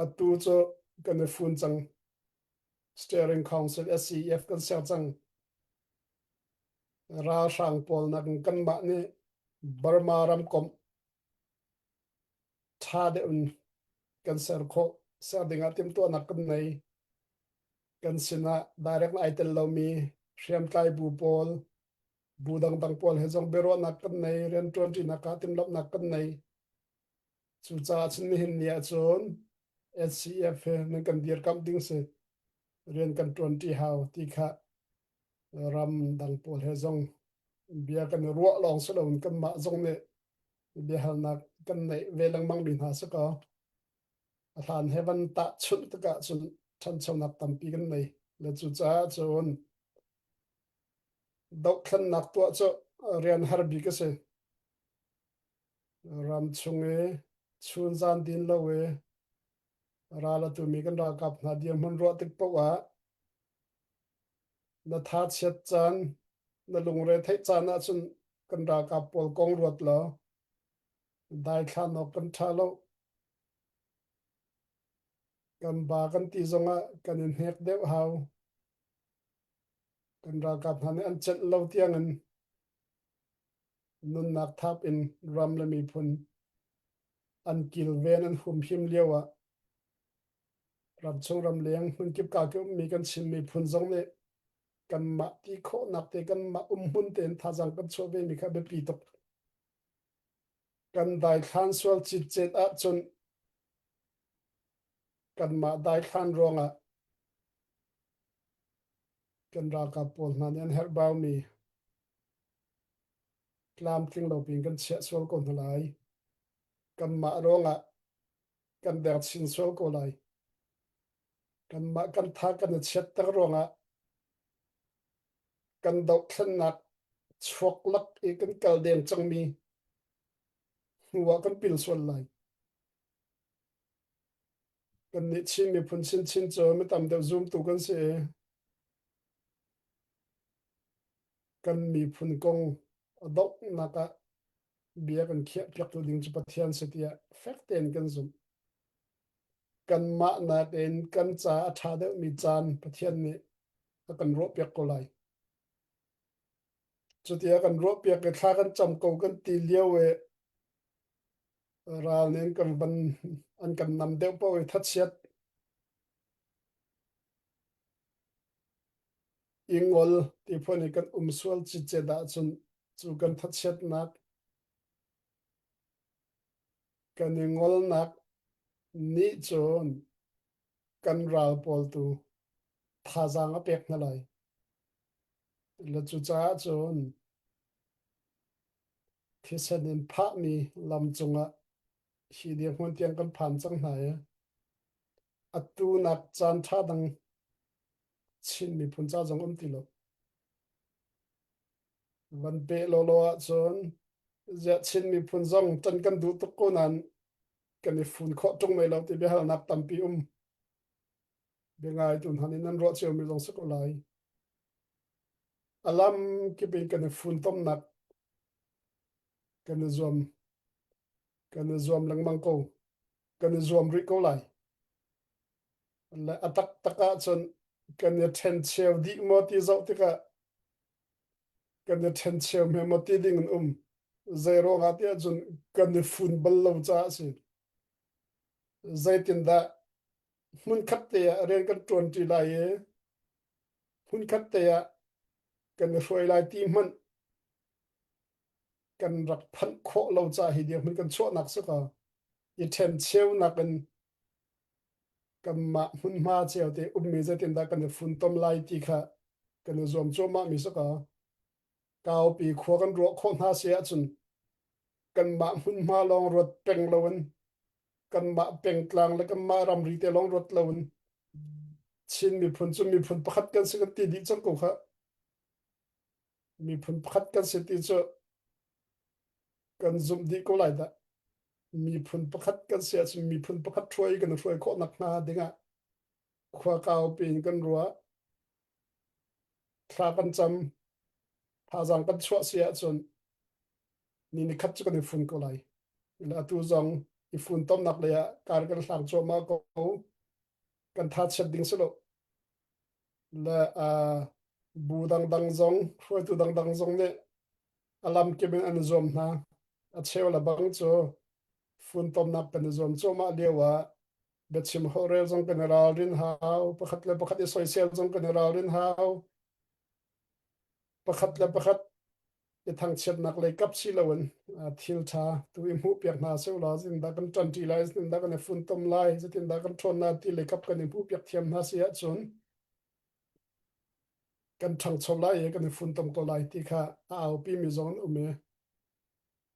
Atu cu kan i fun cang. Steering Council SCEF kan ser cang. Ralhrang pawl nakin kanmah nih Burma ramkomh ṭha deuh in kan ser khawh. Ser dingah timhtuahnak kan nei. Kan sinah direct ai tel lomi hriamtlai bu pawl, bu dangdang pawl he zong biaruahnak kan nei, rianṭuanṭinak ah timhlamhnak kan nei. Cucaah cun nihin ni ahcun SCF he nan kan dirkamh ding si rian kan ṭuanṭi hau ti kha ram dang pawl he zong bia kan i ruah lawng si loin kanmah zong nih biahalnak kan neih ve lengmang mi hna si kaw a hlan he van tahchunh tikah cun ṭhanchonak tampi kan nei. Le cucaah cun dohthlennak tuah cu rian har bik a si. Ram chung i chun zan din lo i ral a tumi kan ralkap hna dirhmun ruah tik paoh ah na tha chiat caan, na lungre theih caan ahcun kan ralkap pawl kong ruat law daithlan awk kan ṭha lo. Kan ba kan ti zongah kan i hnek deuh hau. Kan ralkap hna nih an celh lo tiangin nunnak thap in ram le miphun an kilven an humhim lio ah ramchung ramleng hmunkip ka ki ummi kan Chin miphun zong nih kanmah ti khawhnak te kanmah umhmun tein thazaang kan chuah ve mi kha biapi tuk. Kan daithlan sual citcet ahcun kanmah daithlan ruangah kan ralkap pawl hna nih an herhbaumi tlamtling lo piin kan chiah sual ko hna lai. Kanmah ruangah kan der chin sual ko lai. Kanmah kan tha kan i chiatter ruangah kan dohthlennak chuak lak i kan kal deng cangmi hnu ah kan pil sual lai. Kannih Chin miphun chinchin cu mi tam deuh zumtu kan si i kan miphun kong a donghnak ah bia kan khiahpiaktu ding cu Pathian si tiah fek tein kan zumh. Kanmah nakin kan ca a ṭha deuhmi caan Pathian nih a kan ruahpiak ko lai. Cuti a kan ruahpiak i thla kan cam ko kan ti lio i ral nih an kan van an kan nam deuh paoh i thachiat i ngol ti phun i kan um sual citcet ahcun cu kan thachiatnak kan i ngolnak nih cun kan ral pawl tu thazaang a pek hna lai. Le cucaah cun thisen in phahmi lam cungah hi dirhmun tiang kan phan cang hna i atu nak caan ṭha dang Chin miphun ca zong um ti lo. Van peh lawlaw ahcun ziah Chin miphun zong ṭan kan duh tuk ko nain kan i fun khawh ṭung mei lo ti biahalnak tampi um. Biangai tu hna nih nan ruah ciomi zong si ko lai. A lam kip in kan i funtomnak kan i zuam kan i zuam lengmang ko. Kan i zuam rih ko lai. Le a taktak ahcun kan i ṭhencheu dih maw ti zoh tikah kan i ṭhencheu hme maw ti ding an um. Zei ruangah tiah cun kan i fun bal lo caah a si. Zeitindah hmunkhat te ah rian kan ṭuanṭi lai i hmunkhat te ah kan i hruai lai ti hmanh kan rak phanh khawh lo caah hi dirhmun kan chuahnak si kaw i ṭhencheunak in kanmah hmunhma cio te ummi zeitindah kan i funtom lai ti kha kan i zuam cuahmah mi si kaw kaupi khua kan ruah khawh hna si ahcun kanmah hmunhma lawng ruat peng loin kanmah pengtlang le kanmah ramri te lawng ruat loin Chin miphun cu miphun pakhat kan si kan ti dih cang ko kha. Miphun pakhat kan si ti cu kan zumh dih ko lai dah. Miphun pakhat kan si ahcun miphun pakhat hruai kan hruai khawh nakhnga dingah khua kaupi in kan ruah. Thla kan cam, thazaang kan chuah si ahcun ni ni khat cu kan i fun ko lai. Atu zong i funtomnak lei ah kar kan hlang cuahmah ko. Kan tha chiat ding si lo. Le uh, bu dangdang zong, hruaitu dangdang zong nih a lamkip in an i zuam hna. A cheu le bang cu funtomnak kan i zuam cuahmah lio ah biachim holhrel zong kan i ralrin hau, pakhat le pakhat i soisel zong kan i ralrin hau. Pakhat le pakhat i thangchiatnak lei kap si loin thil ṭha tu i hmuhpiak hna sehlaw zeitindah kan ṭanṭi lai, zeitindah kan i funtom lai, zeitindah kan ṭhawn lai ti lei kap kan i hmuhpiak thiam hna si ahcun kan ṭhangcho lai i kan i funtom ko lai ti kha a aupi mi zong an um i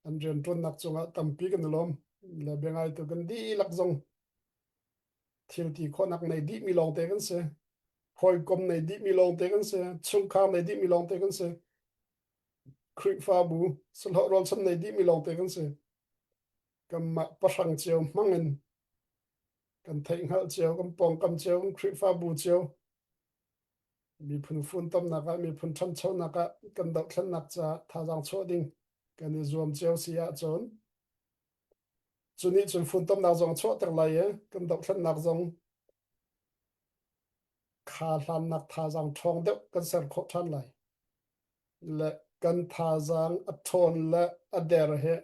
an rianṭuannak cungah tampi kan i lawm. Le biangaitu kan dihlak zong thil ti khawhnak nei dihmi lawngte kan si. Hawikom nei dihmi lawngte kan si. Chungkhar nei dihmi lawngte kan si. Khrihfabu sahlawh rualchan nei dihmi lawngte kan si. Kanmah pahrang cio hmang in kan theihhngalh cio, kan pawngkam cio, kan Khrihfabu cio miphun funtomnak ah, miphun ṭhanchonak ah kan dohthlennak caah thazaang chuah ding kan i zuam cio si ahcun cu nih cun funtomnak zong a chuahter lai i kan dohthlennak zong kha hlannak thazaang ṭhawng deuh kan ser khawh ṭhan lai. Le kan thazaang a ṭhawn le a der hi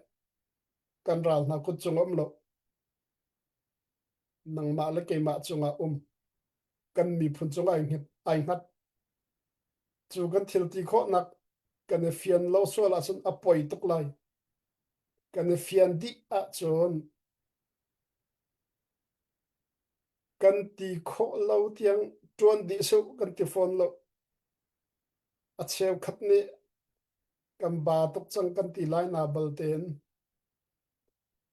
kan ral hna kut cung um lo. Nangmah le keimah cungah um. Kan miphun cungah ai hngat. Ai hngat. Cu kan thil ti khawhnak kan i fian lo sual ahcun a poi tuk lai. Kan i fian dih ahcun kan ti khawh lo tiang ṭuan dih suh kan ti fawn lo. A cheukhat nih kan ba tuk cang kan ti lai na bal tein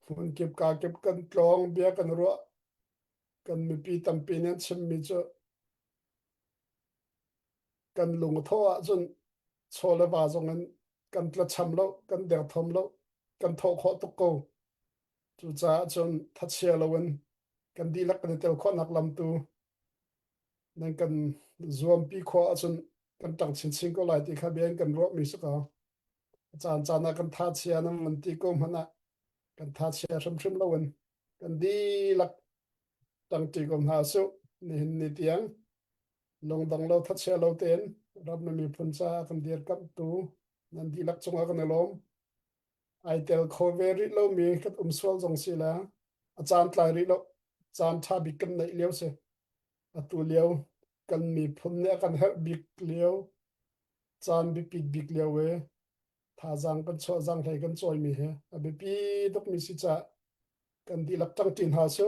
hmunkip kakip kan tlawng bia kan ruah kan mipi tampi nih an chimmi cu kan lung a thawh ahcun chaw le va zong in kan tlacham lo kan derthawm lo kan thawh khawh tuk ko cucaah cun thachia loin kan dihlak kan i tel khawhnak lam tu nan kan zuampi khawh ahcun kan ṭang chinchin ko lai ti kha bia in kan ruahmi si ko. A caan caan ah kan tha chia nan van ti ko hmanh ah kan tha chia hrimhrim loin kan dihlak ṭangṭi ko hna su nihin ni tiang lungdong lo thachia lo tein ram le miphun caah kan dirkamhtu nan dihlak cungah kan i lawm. Ai tel kho ve rih lomi kan um sual zong si le a caan tlai rih lo caan ṭha bik kan neih lio si. Atu lio kan miphun nih a kan herh bik lio caan biapit bik lio i thazaang kan chuah zaanghlei kan cawimi hi a biapi tukmi si caah kan dihlak ṭangṭi hna su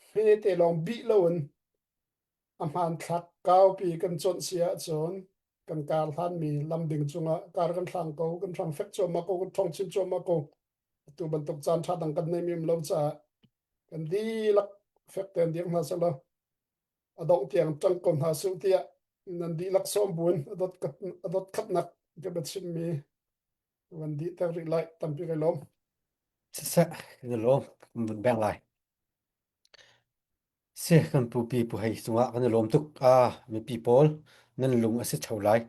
hmete lawng bih loin a hmanthlak kaupi kan conh si ahcun kan kar hlanmi lamding cungah kar kan hlang ko kan hrang fek cuahmah ko kan ṭhawng chin cuahmah ko atu bantuk caan ṭha dang kan nei mim lo caah kan dihlak fek tein dir hna selaw a dongh tiang ṭang ko hna suh tiah nan dihlak sawm buin a dot khatnak ka bia chimmi van dih ter rih lai tampi kai lawm. Siseh, kan i lawm, kan vun beng lai. Si kan pupi pu hei cungah kan i lawm tuk. Ah, mipi pawl nan lung a si ṭheo lai.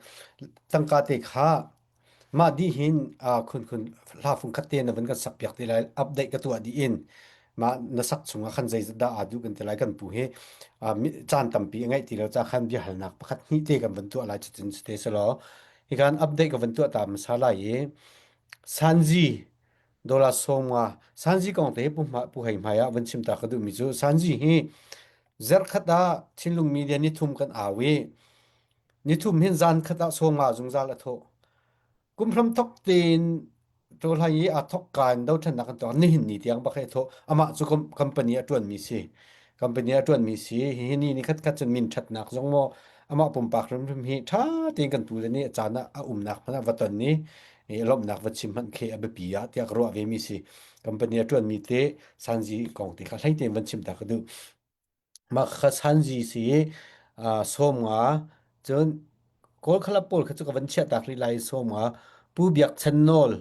Tangka te kha mah dih hin khun khun hla fung khat te na van kan sak piak te lai. Update ka tuah dih in mah na sak chungah khan zeizat dah aa duh kan ti lai kan pu hi caan tampi a ngeih ti lo ca khan biahalnak pakhat hnih te kan van tuah lai cutin si te selaw hi kan update ka van tuah ta hmasa lai i Sanzi Dollar 50 Sanzi kong te pu pu hei hmai ah van chim ta ka duhmi cu Sanzi hi zarkhat ah Chinlung media nithum kan au i nithum hin zan khat ah 50 zungzal a thawh. Kum hram thok tein ṭawlhai i aa thok ka in dothlennak kan tuah nihin ni tiang bak he thawh amah cu company a ṭuanmi si company a ṭuanmi si hihi ni ni khat khat cun min ṭhatnak zong maw amah pumpak hrimhrim hi ṭha tein kan tule nih a caan ah a umnak hmanh ah va ton i i lawmhnak va chim hmanh khi a biapi ah tiah ka ruah ve mi si company a ṭuanmi te Sanzi kong te kha hlei tein van chim ta ka duh mah kha Sanzi si 50 cun Kawl khalap pawl kha cu ka van chiah tak rih lai 50 Pu Biak Chan Nawl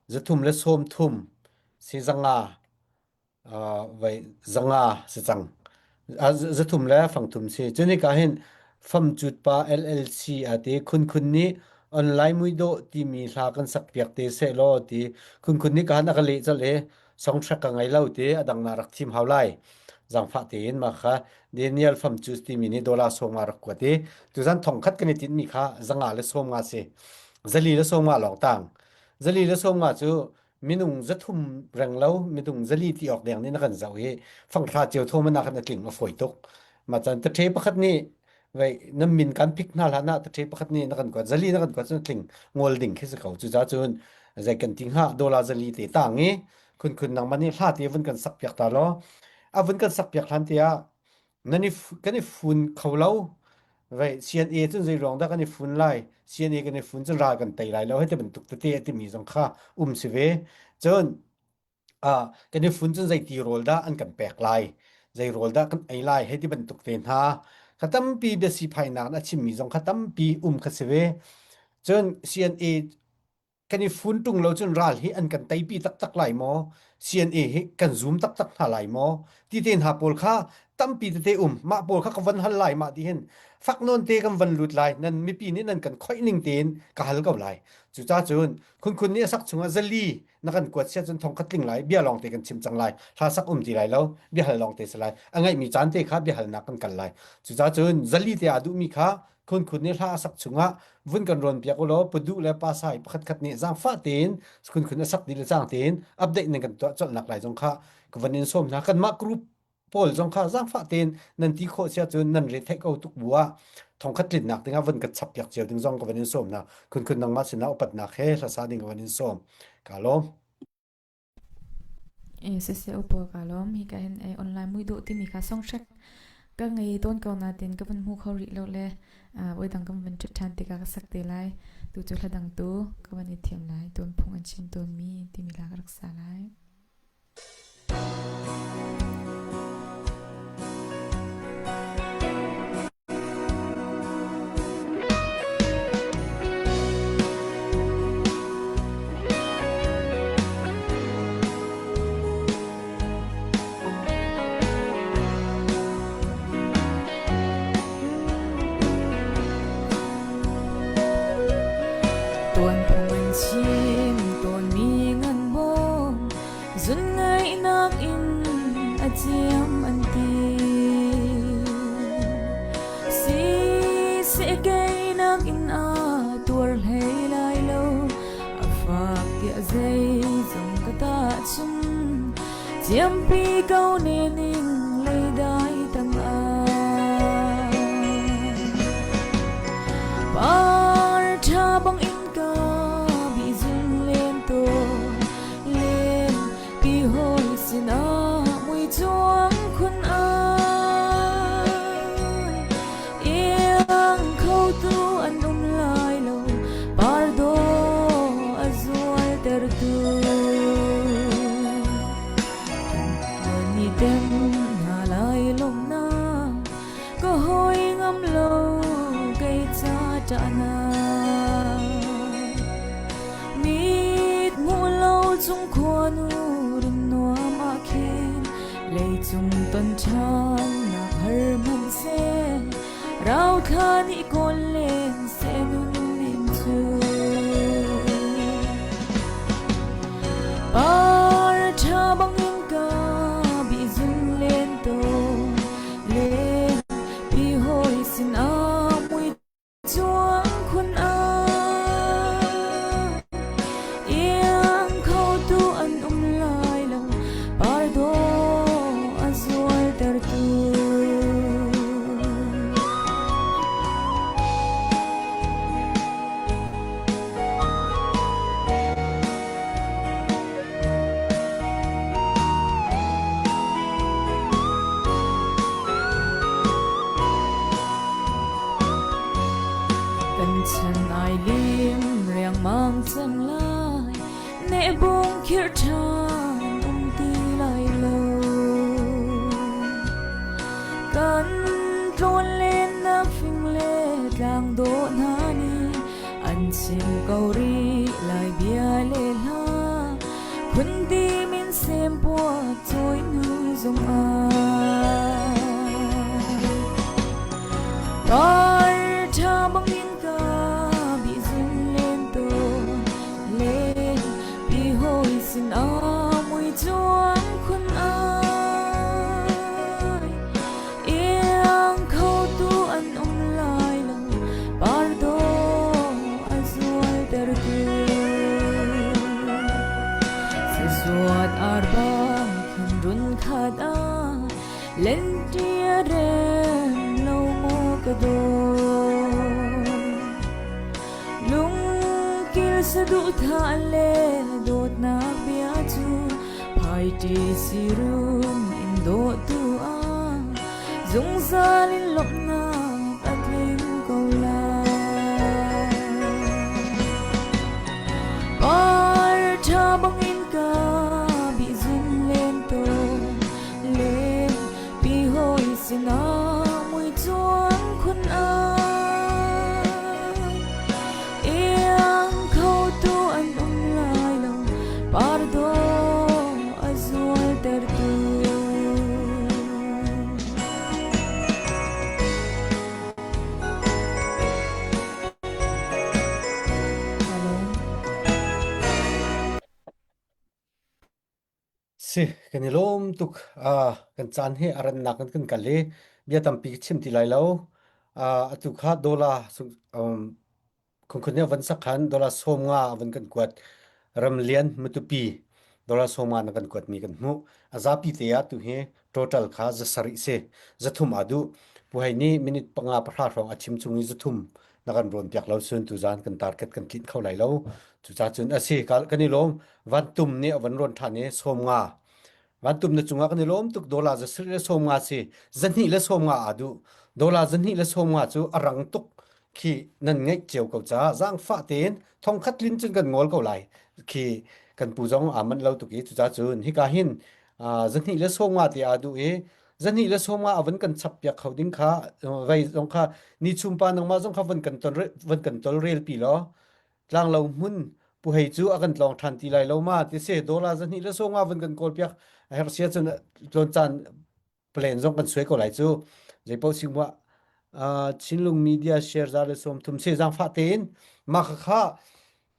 330 si 500 vai 500 si cang. 300 le fangthum si. Cun hika hin Famcut pa LLC a ti Khun Khun nih online muidawh timi hla kan sak piak te seh law ti Khun Khun nih ka han a ka leh colh i songtrack ka ngei lo ti a dang na rak thim hau lai. Zangfah tein mah kha Daniel Famcu timi nih dollar 50 rak kuat i tuzan 1000 kan i tinhmi kha 550 si. 450 lawng tang. 450 cu minung 300 reng lo minung 400 ti awk deng nih na kan zoh i fanghra cio thom na kan tling a fawi tuk. Mah caan tathe pakhat nih vei nan min kan phik hna hlan ah tathe pakhat nih na kan kuat 400 na kan kuat cun tling ngol ding khi si ko. Cucaah cun zei kan ti hnga dollar 400 te tang i khun khun nangmah nih hla te vun kan sak piak ta law a vun kan sak piak hlan te ah nan i kan i fun kho lo vei CNA cun zei ruang dah kan i fun lai CNA kan i fun cun ral kan tei lai lo hei ti bantuk tete a timi zong kha um si ve cun kan i fun cun zei ti rawl dah an kan pek lai zei rawl dah kan ei lai hei ti bantuk te hna kha tampi biasi phainak a chimmi zong kha tampi um kha si ve cun CNA kan i fun ṭung lo cun ral hi an kan teipi taktak lai maw? CNA hi kan zum taktak hna lai maw? Ti te hna pawl kha tampi tete um. Mah pawl kha ka van hal lai mah ti hin fak nawn te kan van lut lai. Nan mipi nih nan kan khoih ning tein ka hal ko lai. Cucaah cun khunkhun nih a sak chungah 400 na kan kuat sia cun 1000 tling lai. Bia lawng te kan chim cang lai. Hla sak um ti lai lo. Bia hal lawng te si lai. A ngaihmi caan te kha bia halnak kan kal lai. Cucaah cun 400 te aa duhmi kha Khunkhun nih hla a sak chungah vun kan rawn piak u law Puduh le Pasai pakhat khat nih zaangfah tein khunkhun a sak dih le cang tein update nan kan tuah colhnak lai zong kha ka van in sawm hna. Kanmah group pawl zong kha zaangfah tein nan ti khawh sia cun nan re theih ko tuk bu ah 1000 tlinnak dingah vun kan chap piak cio ding zong ka van in sawm hna. Khunkhun nangmah sinah upatnak he hlasa ding ka van in sawm. Ka lawm. Siseh upa ka lawm. Hika hin online muidawh timi kha songhrek ka ngei tawn ko nain ka van hmu kho rih lo le voidang kan van ṭhut ṭhan tikah ka sak te lai. Tu cu hla dang tu ka van i thiam lai. Tuanphung an chim tawnmi timi hla ka rak sa lai. Tuanphung an chim tawnmi ngan bawm Zunngaihnak in a ciam an ti. Siseh keinak in a tuar hlei lai lo, a fak tiah zeizong ka tahchun. Ciampi ko ne ning leidai tangah. Par ṭha bang in ka bihzun len tawn. Len pi hawi sinah mui cuang khun ai iang kho tu an um lai lo pardo a zual tertu ni tem hna lai lomna ka hoi ngam lo kei cha ta na Mit hmuh lo chung khuanu rin nuam ah khin leicung ton ṭhan. har hmanhseh rauthla nih kawl len seh nunning cu. Par ṭha bangin ka bihzun len tawn len pi hawi sinah mui Cuang khun ah iang khotu an um lai lo pardo a zualtertu. Kan chan ai lim riangmang cang lai nehbung khirh ṭhan um ti lai lo kan tlawnlennak fing le tlang dawh hna nih an chim ko rih lai bia le hla Khundi min sem puak cawi hnu zongah Par ṭha bangin ka bihzun len tawn len pi hawi sinah mui cuang khun ai Iang khotu an um lai lo pardo a zualtertu Sazuat arba khin run khat a lenti a rem lo maw ka daw Lungkil saduhthah le dawtnak bia cu phaiti sirum in dawtu ah zungzal in lawmhnak a tling ko lai. Par ṭha bangin ka bihzun len tawn len pi hawi sinah mui cuang khun ai. Iang khotu an um lai lo pardo a zualtertu. Si, kan i lawm tuk. Ah, kan caan hi a rannak in kan kal i bia tampi ka chim ti lai lo. Ah, atu kha dollar sung um, Khunkhun nih a van sak khan dollar 50 a van kan kuat. Ramlian Matupi dollar 50 na kan kuatmi kan hmuh. A zapi te ah tu hi total kha 700 si. 300 aa duh. Pu Hei nih minute panga pahra hrawng a chim chung i 300 na kan rawn piak lo cun tuzaan kan target kan tlinh kho lai lo. Cucaah cun a si kan i lawm. Van Tum nih a van rawn ṭhan i 50 Van Tum na cungah kan i lawm tuk dollar 700 le 50 si. 200 le 50 aa duh. Dollar 200 le 50 cu a rang tuk khi nan ngeih cio ko caah zaangfah tein thongkhat lin cun kan ngol ko lai khi kan pu zong aa manh lo tuk i cucaah cun hika hin zahnih le 50 ti aa duh i zahnih le 50 a van kan chap piak kho ding kha vei zong kha ni chumpa nangmah zong kha van kan ton van kan tolrel pi law tlanglo hmun pu hei cu a kan tlawng ṭhan ti lai lo ma ti si dollar zahnih le 50 van kan kawl piak a herh sia cun tlawn caan plan zong kan suai ko lai cu zeipaoh singmuah uh, Chinlung media share za le 30 se zangfah tein mah kha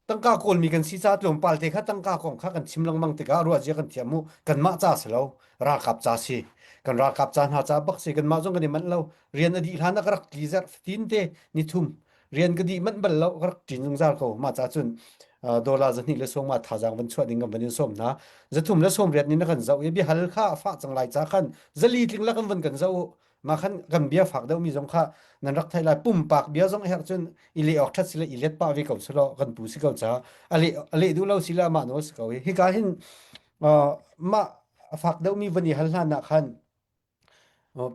tangka kawlmi kan si ca tlawmpal te kha tangka kong kha kan chim lengmang tikah ruah zia kan thiam mu kanmah ca si lo ralkap ca si kan ralkap ca hna ca bak si kanmah zong kan i manh lo rian a dih hlan ah ka rak tli zarh fatin te ni thum rian ka dih manh bal lo ka rak ṭin zungzal ko mah ca cun dollar 200 le sawm ma thazaang van chuah ding kan van in sawm hna 300 le 80 ni na kan zoh i biahal kha a fah cang lai ca khan zali tling la kan van kan zoh ma khan kan bia fak deuh mi zong kha nan rak thai lai pumpak bia zong herh cun i le awk that sile i let pa ve ko selo kan pu si ko cha a le a le duh lo sila ma no si ko hi hika hin ma a fak deuh mi van i hal hlan ah khan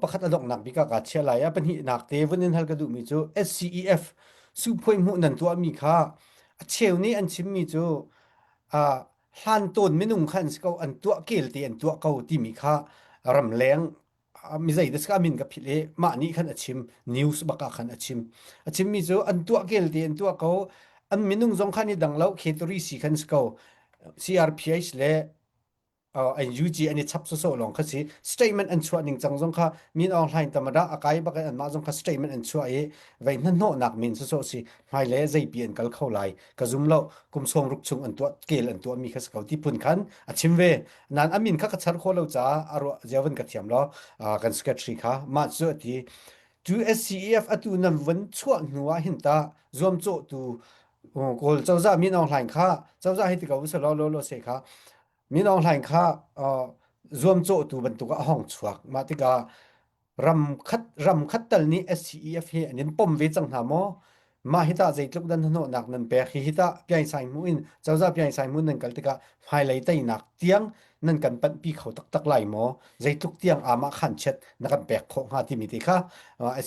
Pakhat a donghnak bik ah kaa chiah lai. A pahnihnak te vun in hal ka duhmi cu SCEF suphuai hmuh nan tuahmi kha a cheu nih an chimmi cu uh, hlan tawn minung kha an si ko an tuah kel te an tuah ko timi kha ramleng mi zei da min ka philh i mah nih khan a chim news bak ah khan a chim a chimmi cu an tuah kel te an tuah ko an minung zong khan i dang lo kheturi si khan si ko CRPH le. NUG an i chap sawsawh lawng kha si. Statement an chuah ning cang zong kha Min Aung Hlaing tamada a kai bak in anmah zong kha statement an chuah i vei hnahnawhnak min sawsawh si. Hmailei zeipi an kal kho lai ka zum lo. Kum sawm ruk chung an tuah kel an tuah mi kha si ko ti phun khan a chim ve. Nan a min kha ka char kho lo caah a ruah zia van ka thiam lo kan secretary kha mah cu a ti. Cu SCEF atu nan van chuah hnu ah hin ta zuamcawhtu Kawl cozah Min Aung Hlaing kha cozah hi ti ko usih law law se kha Min Aung Hlaing kha zuamcawhtu bantuk ah a hong chuak. Mah tikah ram khat ram khat tal nih SCEF hi an in pom ve cang hna maw? Mah hi tah zeitluk dan hnawhnak nan pek hi hi tah piaisai hmu in cozah piaisai hmu nan kal tikah hmailei teinak tiang nan kan panhpi kho taktak lai maw? Zeitluk tiang amah khan chiat na kan pek khawh hnga timi te kha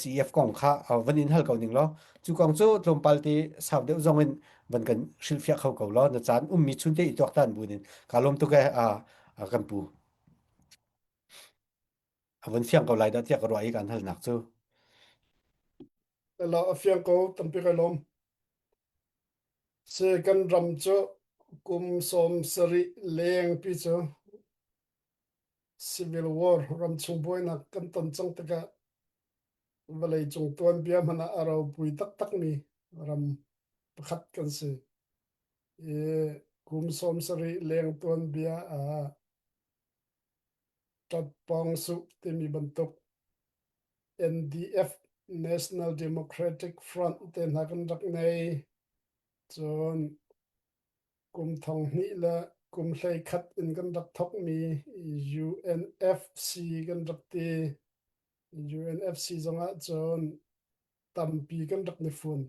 SEF kong kha van in hal ko ning law cu kong cu tlawmpal te sau deuh zong in van kan hrilhfiah kho ko law na caan ummi chun te i tuaktan bu in ka lawm tuk e kan pu a van fiang ko lai dah tiah ka ruah i kan halnak cu. La a fiang ko tampi kai lawm. Se kan ram cu kum 70 leng pi cu civil war ramchung buainak kan ton cang tikah vawleicung tuanbia hmanh ah a ropui taktakmi ram pakhat kan si. I kum 70 leng tuanbia ah Ṭatpawng Suh timi bantuk NDF National Democratic Front te hna kan rak nei. Cun kum thong hnih le kum 11 in kan rak thawkmi UNFC kan rak ti. UNFC zongah cun tampi kan rak ni fun.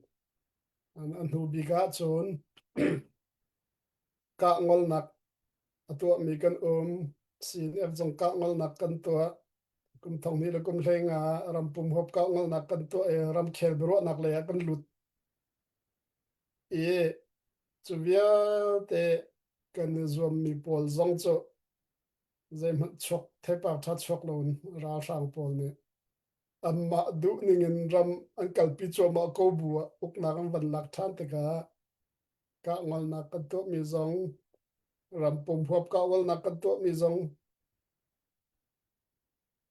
A hnu bik ah cun kah ngolnak a tuahmi kan um. CNF zong kah ngolnak kan tuah. Kum thong hnih le kum 15 rampum huap kah ngolnak kan tuah i ramkhel biaruahnak lei ah kan lut. I cu vialte kan i zuammi pawl zong cu zeihmanh chuak theipar ṭha chuak loin ralhrang pawl nih anmah duh ning in ram an kalpi cuahmah ko bu ah uknak an van lak ṭhan tikah kahngolnak kan tuahmi zong ram pum huap kahngolnak kan tuahmi zong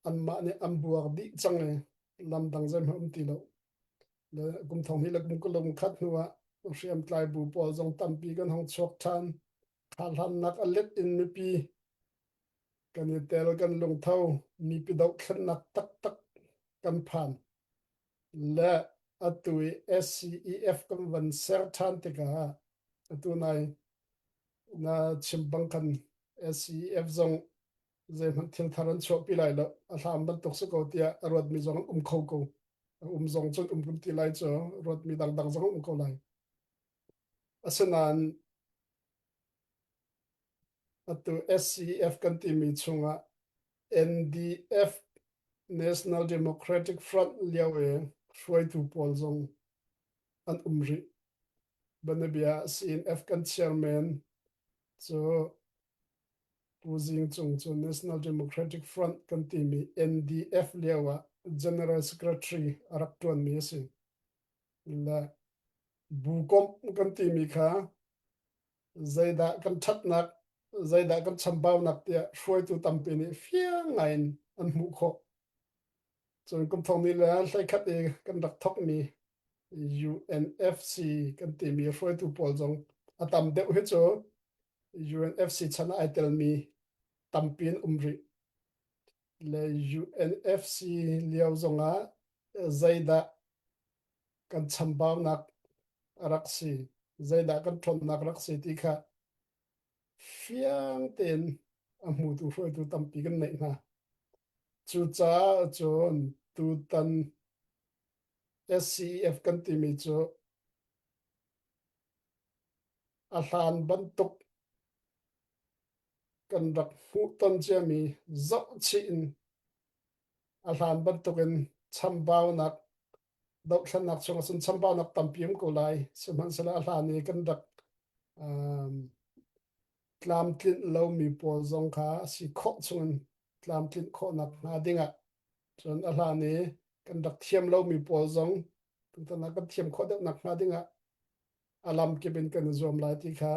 anmah nih an buak dih cang i lam dang zeihmanh um ti lo. Le kum thong hnih le kum kulung khat hnu ah hriamtlai bu pawl zong tampi kan hong chuak ṭhan. Kharhlannak a let in mipi kan i tel kan lungtho mipi dohthlennak taktak kan phan. Le atu i SCEF kan van ser ṭhan tikah atu nai na chim bang khan SCEF zong zeihmanh thil thar an chuahpi lai lo a hlam bantuk si ko tiah a ruatmi zong an um kho ko a um zong cun um kum ti lai cu ruatmi dangdang zong um ko lai asinain atu SCF kan timi chungah NDF National Democratic Front lio i hruaitu pawl zong an um rih banabia CNF kan chairman cu Pu Zing Cung cu National Democratic Front kan timi NDF lio ah General Secretary a rak ṭuanmi a si. Le bu komh kan timi kha zeidah kan ṭhatnak, zeidah kan chambaunak tiah hruaitu tampi nih fiang ngaiin an hmuh khawh. Cun kum thong ni le 11 i kan rak thawkmi UNFC kan timi hruaitu pawl zong a tam deuh hi cu UNFC chan ah ai telmi tampi an um rih. Le UNFC lio zongah zeidah kan chambaunak a rak si, zeidah kan ṭhawnnak rak si ti kha fiang tein a hmutu hruaitu tampi kan neih hna. Cucaah cun tutan SCEF kan timi cu A hlan bantuk kan rak hmuhton ciami zohchih in a hlan bantukin chambaunak dohthlennak chungah cun chambaunak tampi um ko lai. Sihmanhsehlaw a hlan i kan rak um, tlamtlinh lomi pawl zong kha a si khawh chungin tlamtlinh khawhnak hnga dingah cun a hlan i kan rak thiam lomi pawl zong tutan ah kan thiam khawh deuhnak hnga dingah a lamkip in kan i zuam lai ti kha.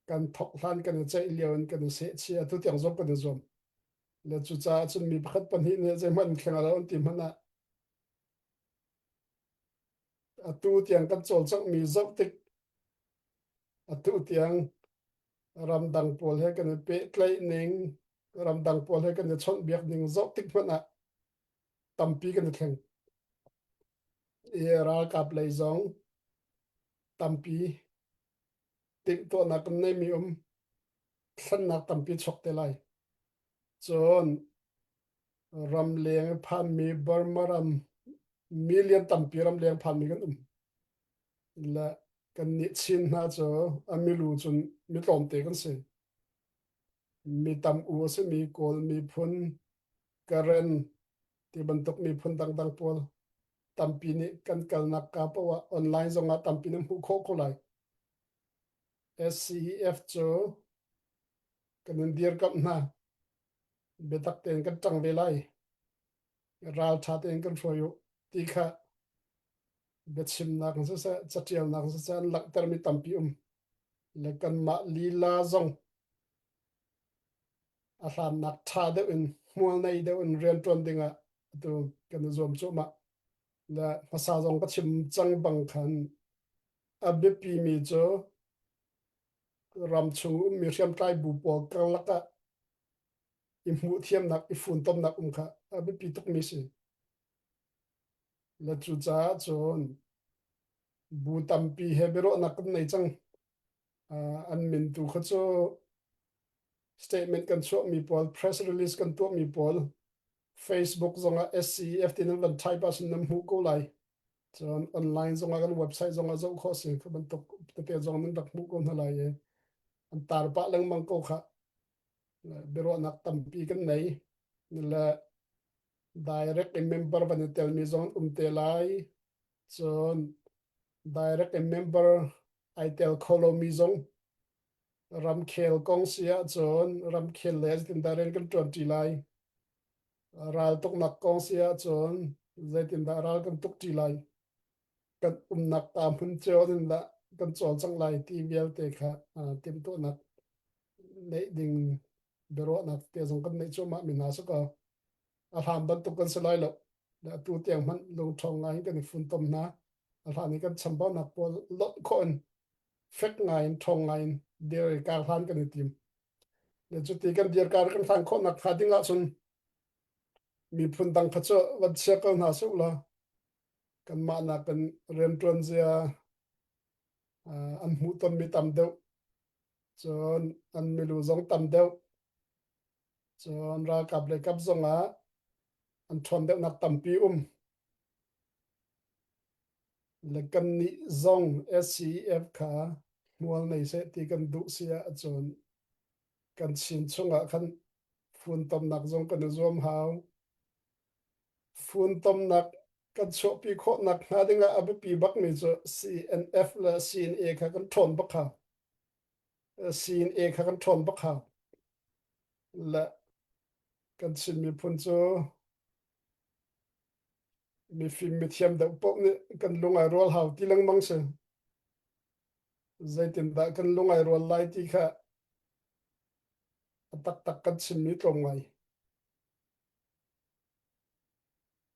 Kan thok hlan kan i ceih lio in kan i sehchih atu tiang zong kan i zuam. Le cucaah cun mi pakhat pahnih nih zeihmanh thleng lo an ti hmanh ah atu tiang kan cawlcanghmi zoh tik atu tiang ramdang pawl he kan i pehtlaih ning ramdang pawl he kan i chawnhbiak ning zoh tik hmanh ah tampi kan i thleng. I ralkap lei zong tampi timhtuahnak kan neimi um thlennak tampi chuak te lai. Cun ramleng i phanmi Burma ram million tampi ramleng phanmi kan um. Le kannih Chin hna cu a milu cun mi tlawmte kan si. Mi tam u a simi Kawl miphun, Karen ti bantuk miphun dangdang pawl tampi nih kan kalnak ka paoh ah online zongah tampi nan hmuh khawh ko lai. SCEF cu kan in dirkamh hna. Biatak tein kan ṭang ve lai. Ralṭha tein kan hruai u ti kha biachimnak in siseh, caṭialnak in siseh an langhtermi tampi um. Le kanmah lila zong a hlannak ṭha deuh in hmual nei deuh in rianṭuan dingah atu kan i zuam cuahmah. Le hmasa zong ka chim cang bang khan a biapimi cu ramchung ummi hriamtlai bu pawl karlak ah i hmuhthiamnak, i funtomnak um kha a biapi tukmi si. Le cucaah cun bu tampi he biaruahnak kan nei cang. Uh, an min tu kha cu statement kan chuahmi pawl, press release kan tuahmi pawl, Facebook zongah SCEF ti nan van type ahcun nan hmuh ko lai. Cun online zongah kan website zongah zoh khawh si. Kha bantuk tete zong nan rak hmuh ko hna lai i an tar pah lengmang ko kha. Biaruahnak tampi kan nei. Le direct in member van i telmi zong um te lai. Cun direct in member ai tel kho lomi zong ramkhel kong si ahcun ramkhel le zeitindah rian kan ṭuanṭi lai. Raltuknak kong si ahcun zeitindah ral kan tukṭi lai. Kan umnak ta hmun cio in dah kan cawlcangh lai ti vialte kha timhtuahnak neih ding biaruahnak te zong kan neih cuahmah mi hna si kaw a hlan bantuk kan si lai lo. Atu tiang hmanh lungṭhawng ngai in kan i funtom hna. A hlan i kan chambaunak pawl lonh khawh in fek ngai in ṭhawng ngai in dir i kar hlan kan i tim. Le cuti kan dir kar kan hlan khawh nak hnga ding ahcun miphun dang kha cu van chia ko hna sih law kanmah nakin rianṭuan zia an hmuhtonmi tam deuh cun an milu zong tam deuh cun ralkap le kap zongah an ṭhawn deuhnak tampi um. Le kannih zong SCEF kha hmual nei seh ti kan duh si ahcun kan Chin chungah khan funtomnak zong kan i zuam hau. Funtomnak kan chuahpi khawhnak hnga dingah a biapi bakmi cu CNF le CNA kha kan ṭhawn bak hau. CNA kha kan ṭhawn bak hau. Le kan Chin miphun cu mifim mithiam deuh paoh nih kan lung ai rual hau ti lengmang si. Zeitindah kan lung ai rual lai ti kha a taktak kan chimmi tlawm ngai.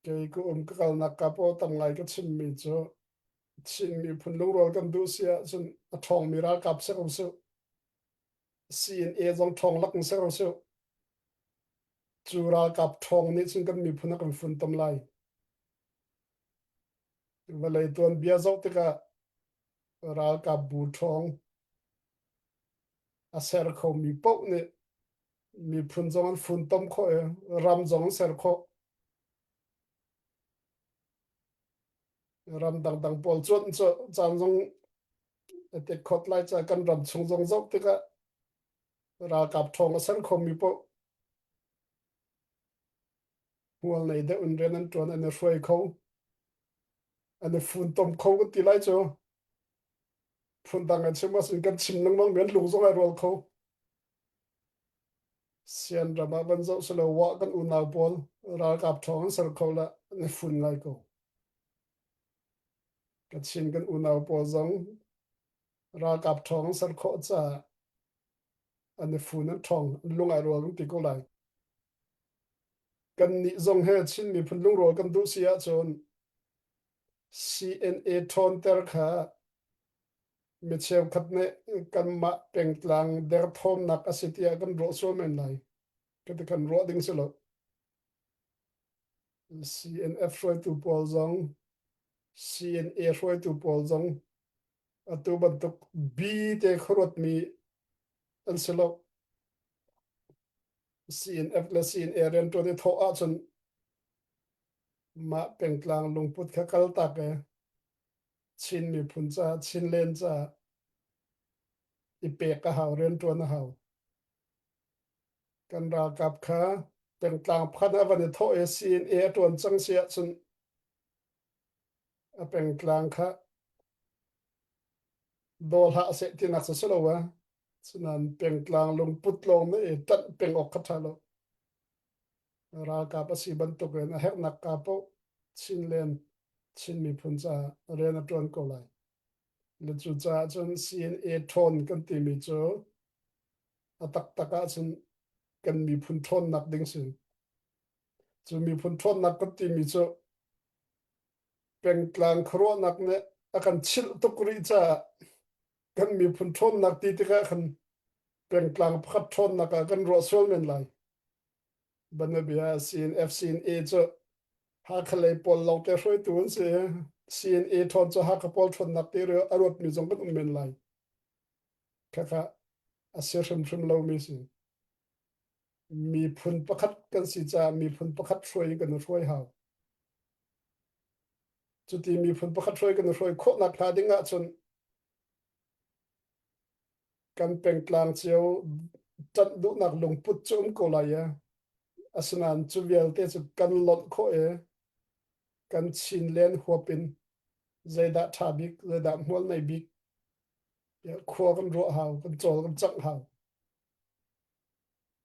Kei ka um ka kalnak ka paw tam ngai ka chimmi cu Chin miphun lungrual kan duh si ahcun a ṭhawngmi ralkap si ko su. CNA zong ṭhawng lak in si ko su. Cu ralkap ṭhawng nih cun kan miphun a kan funtom lai. Vawlei tuanbia zoh tikah ralkap bu ṭhawng a ser khomi paoh nih miphun zong an funtom khawh i ram zong an ser khawh. Ram dangdang pawl cuanh cu caan zong a tet khawt lai ca kan ram chung zong zoh tikah ralkap ṭhawng a ser khomi paoh hmual nei deuh in rian an ṭuan an i hruai kho an i funtom kho kan ti lai cu phundang an chim ahcun kan chim lengmang mi an lung zong ai rual kho Sian ram ah van zoh silo wah kan unau pawl ralkap ṭhawng an ser kho la an i fun ngai ko Kachin kan unau pawl zong ralkap ṭhawng an ser khawh caah. An i fun an ṭhawng, an lung ai rual an ti ko lai. Kannih zong he Chin miphun lungrual kan duh si ahcun CNA ṭhawnter kha mi cheukhat nih kanmah pengtlang derthawmnak a si tiah kan ruah sual men lai. Ka kan ruah ding si lo. CNF hruaitu pawl zong CNA hruaitu pawl zong atu bantuk B te khuaruatmi an si lo. CNF le CNA rianṭuan i thawh ahcun mah pengtlang lungput kha kaltak i Chin miphun caah Chinland caah i pek a hau rianṭuan a hau. Kan ralkap kha pengtlang pakhat ah van i thawh i CNA a ṭuan cang si ahcun a pengtlang kha daw hlah seh tinak cu si lo a. Cunain pengtlang lungput lawng nih i ṭanh peng awk kha ṭha lo. Ralkap a si bantukin a herhnak ka paoh Chinland Chin miphun caah rian a ṭuan ko lai. Le cucaah cun CNA ṭhawn kan timi cu a taktak ahcun kan miphun ṭhawnnak ding si. Cu miphun ṭhawnnak kan timi cu pengtlang khuaruahnak nih a kan chilh tuk rih caah kan miphun ṭhawnnak ti tikah khan pengtlang pakhat ṭhawnnak ah kan ruah sual men lai. Banabia CNF CNA cu Hakha lei pawl lawngte hruaitu an si. CNA ṭhawn cu Hakha pawl ṭhawnnak ti a ruatmi zong kan um men lai. Khakha a si hrimhrim lomi si. Miphun pakhat kan si caah miphun pakhat hruai in kan i hruai hau. Cuti miphun pakhat hruai kan i hruai khawhnak hnga ding ahcun kan pengtlang cio ṭanh duhnak lungput cu um ko lai i asinain cu vialte cu kan lonh khawh i kan Chinland huap in zeidah ṭha bik, zeidah hmual nei bik khua kan ruah hau, kan cawl kan cangh hau.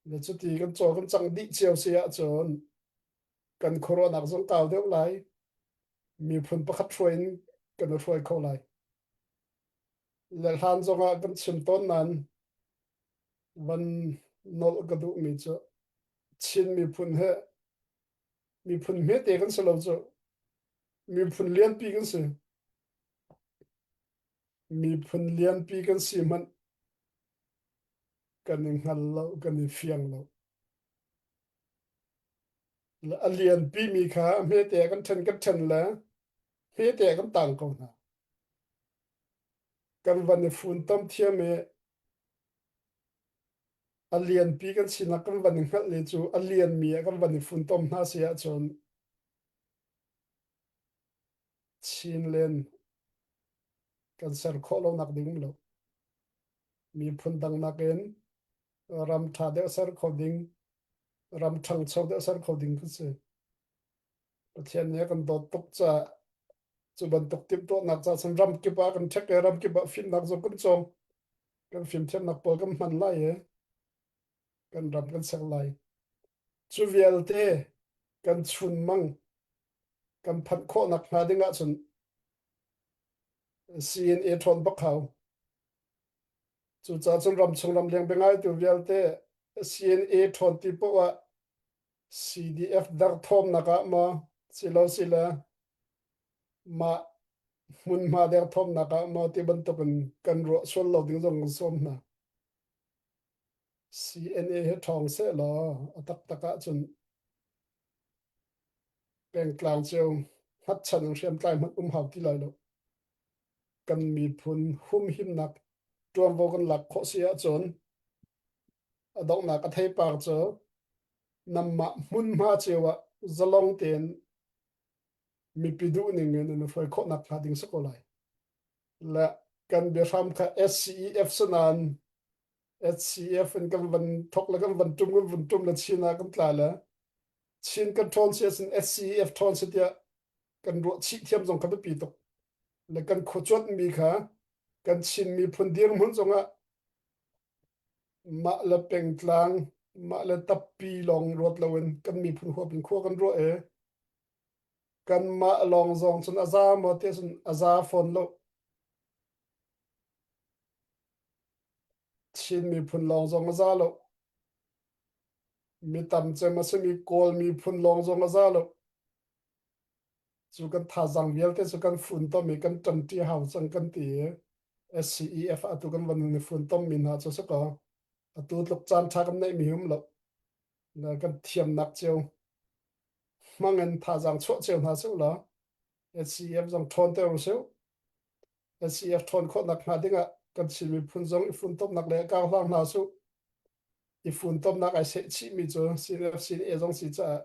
Le cuti kan cawl kan cangh dih cio si ahcun kan khuaruahnak zong kau deuh lai. Miphun pakhat hruai in kan i hruai kho lai. Le hlan zongah kan chim tawn nain van nolh ka duhmi cu Chin miphun he miphun hmete kan si lo cu miphun lianpi kan si. Miphun lianpi kan si hmanh kan i hngal lo, kan i fiang lo. A lianpi mi kha hmete kan ṭhen kan ṭhen le hmete kan tang ko hna. Kan van i funtom thiam i a lianpi kan sinak kan van i hngalh i cu a lianmi ah kan van i funtom hna si ahcun Chinland kan ser khawh lonak ding um lo. Miphun dang nakin ram ṭha deuh ser kho ding, ram ṭhangcho deuh ser kho ding kan si. Pathian nih a kan dawt tuk caah cu bantuk timhtuahnak caah cun ram kip ah kan ṭhek i ram kip ah fimnak zong kan cawng. Kan fimthiamnak pawl kan hman lai i kan ram kan ser lai. Cu vialte kan chunmang kan phanh khawhnak hnga ding ahcun CNA ṭhawn bak hau. Cucaah cun ramchung ramleng biangaitu vialte CNA ṭhawn ti poah ah CDF derthawmnak ah maw silo sile mah hmunhma derthawmnak ah maw ti bantukin kan ruah sual lo ding zong kan sawm hna. CNA hi ṭhawng seh law a taktak ahcun pengtlang cio hngatchan in hriamtlai hmanh um hau ti lai lo. Kan miphun humhimnak ṭuanvo kan lak khawh si ahcun a donghnak a theipar cu nanmah hmunhma cio ah zalong tein mipi duhning in nan hruai khawhnak hnga ding si ko lai. Le kan biahram kha SCEF sanan SCF in kan van thok le kan van tum kan vun tum le Chin ah kan tla le Chin kan ṭhawn si ahcun SCEF ṭhawn si tiah kan ruah chih thiam zong kha biapi tuk. Le kan khuacuanhmi kha kan Chin miphun dirhmun zongah mah le pengtlang, mah le tappi lawng ruat loin kan miphun huap in khua kan ruah i kanmah lawng zong cun a za maw ti cun a za fawn lo. Chin miphun lawng zong a za lo. Mi tam cem a simi Kawl miphun lawng zong a za lo. Cu kan thazaang vialte cu kan funtom i kan ṭanṭi hau cang kan ti i SCEF atu kan van i funtom mi hna cu si kaw atu tluk caan ṭha kan neih mi um lo. Na kan thiamnak cio hmang in thazaang chuah cio hna sih law SCEF zong ṭhawnter usih. SCF ṭhawn khawhnak hnga dingah kan Chin miphun zong i funtomnak le karhlang hna su i funtomnak ai seh chihmi cu CNF CNA zong si caah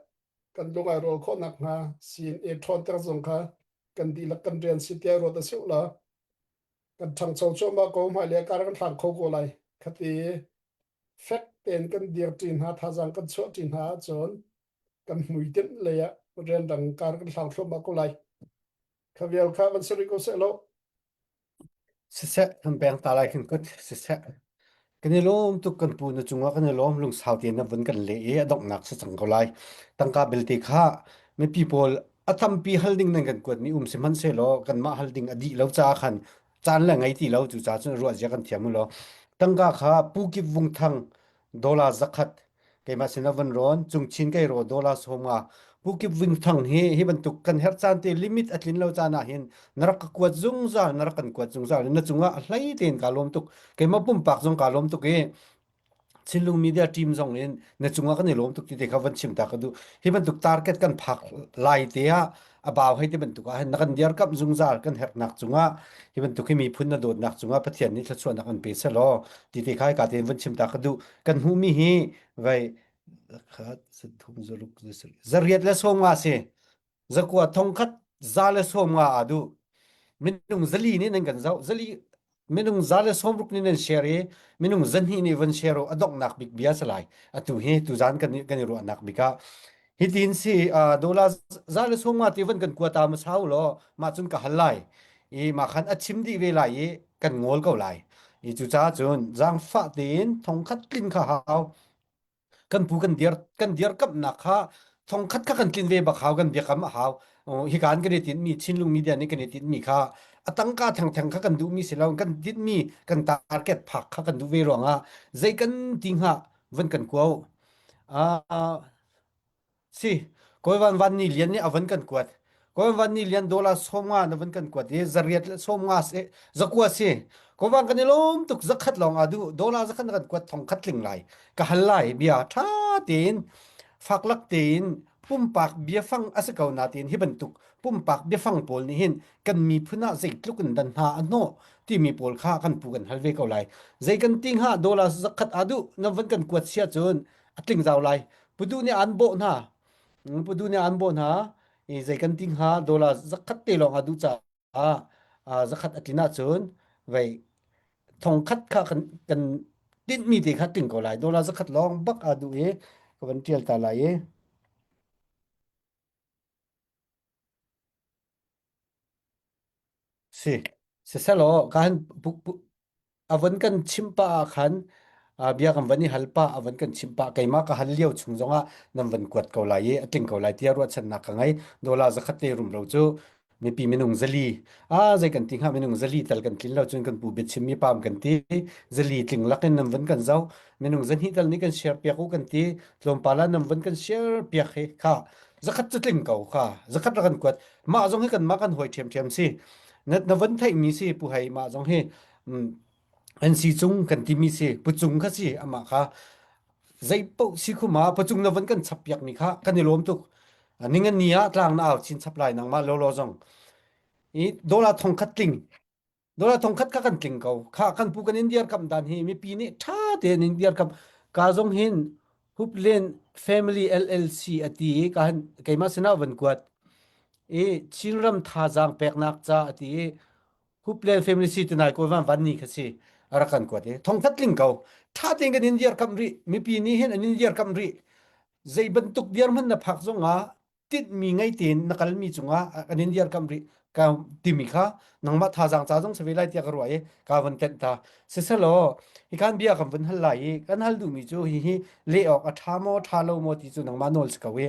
kan lung ai rual khawhnak hnga CNA ṭhawnter zong kha kan dihlak kan rian si tiah ruat a si la kan ṭhangcho cuahmah ko hmailei kar kan hlang kho ko lai khati fek tein kan dirṭi hna thazaang kan chuahṭi hna ahcun kan hmuitinh lei ah rianrang kar kan hlang thluahmah ko lai Kha vial kha van si rih ko seh law. Siseh kan peng ta lai khin kut siseh kan i lawm tuk kan pu na cungah kan i lawm lungsau tein na vun kan leh i a donghnak si cang ko lai tangka belte kha mipi pawl a tampi hal ding nan kan kuatmi um sihmanhsehlaw kanmah hal ding a dih lo caah khan caan le ngei ti lo cu ca cun ruah zia kan thiam u law tangka kha pu kip vung thang dollar 100 keimah sin ah van rawn cungchin kei ro dollar 50 pu kip vung thang hi hi bantuk kan herh caan te limit a tlin lo caan ah hin na rak ka kuat zungzal na rak kan kuat zungzal na cungah a hlei tein ka lawm tuk keimah pumpak zong ka lawm tuk i Chinlung Media team zong in na cungah kan i lawm tuk ti te kha van chim ta ka duh. Hi bantuk target kan phak lai te ah a bau hei ti bantuk ah hin na kan dirkamh zungzal kan herhnak cungah hi bantuk hi miphun na dawtnak cungah Pathian nih thluachuahnak an pe selaw ti te kha ka tein van chim ta ka duh. Kan hmuhmi hi vai khat zathum zaruk zariat le sawm nga si. Zakua thongkhat za le 50 aa duh. Minung zali nih nan kan zoh. Zali minung za le 60 nih nan share i minung zahnih nih van share u a donghnak bik bia si lai. Atu hi tuzan kan kan i ruahnak bik ah hitin si dollar za le 50 ti van kan kuata ma sau law mah cun ka hal lai. I mah khan a chim dih ve lai i kan ngol ko lai. I cucaah cun zaangfah tein thongkhat tlin kha hau. Kan pu kan dir kan dirkamhnak kha thongkhat kha kan tlin ve bak hau kan biakam a hau. Hika an kan i tinhmi Chinlung media nih kan i tinhmi kha a tangka thengtheng kha kan duhmi si lo kan tinhmi kan target phak kha kan duh ve ruangah zei kan ti hnga van kan kuau. Uh, Si, Kawivan Van Ni Lian nih a van kan kuat. Kawivan Van Ni Lian dollar 50 na van kan kuat i zariat le 50 si, zakua si. Kawivan kan i lawm tuk zakhat lawng aa duh. Dollar zakhat na kan kuat thong khat tling lai. Ka hal lai bia ṭha tein faklak tein pumpak biafang a si ko na tein hi bantuk pumpak biafang pawl nih hin kan miphun ah zeitluk in dan hna a hnawh timi pawl kha kan pu kan hal ve ko lai. Zei kan ti hnga dollar zakhat aa duh na van kan kuat sia cun a tling zau lai. Pudu nih an bawh hna. Pudu nih an bawh hna. I zei kan ti hnga dollar zakhat te lawng a duh caah zakhat a tlin ahcun vei thongkhat kha kan kan tinhmi te kha tling ko lai. Dollar zakhat lawng bak aa duh i ka van tial ta lai i. Si. Siselaw ka han a von kan chimh pah ah khan bia kan van i hal pah a von kan chimh pah keimah ka hal lio chung zongah nan van kuat ko lai i a tling ko lai tiah ruahchannak ka ngei dollar zakhat te rum lo cu mipi minung zali a zei kan ti hnga minung zali tal kan tlin lo cun kan pu biachim mi pam kan ti zali tling lakin nan van kan zo minung zahnih tal nih kan share piak u kan ti tlawmpal ah nan van kan share piak hi kha zakhat cu tling ko kha zakhat ra kan kuat mah zong hi kan mah kan hoi ṭhiamṭhiam si na na van theihmi si pu hei mah zong hi an si cung kan timi si pucung kha si amah kha zei paoh si khuma pucung na van kan chap piak mi kha kan i lawm tuk ning an ni ah tlang na au chin chap lai nangmah lolo zong i dollar thongkhat tling Dollar thongkhat kha kan tling ko. Kha kan pu kan India kam dan hi mipi nih ṭha tein India kam ka zong hin Huplen Family LLC a ti i ka han keimah sinah van kuat i Chinram thazaang peknak ca a ti i Huplen Family si tunai ko van van ni kha si a rak kan kuat i thongkhat tling ko. Ṭha tein kan India kam rih mipi nih hin an India kam rih zei bantuk dirhmun na phak zongah tinhmi ngei tein na kalmi cungah kan in dirkamh rih ka timi kha nangmah thazaang ca zong si ve lai tiah ka ruah i ka von tenh ta siselaw hi kan bia kan vun hal lai i kan hal duhmi cu hihi leh awk a ṭha maw ṭha lo maw ti cu nangmah nawl si ko i.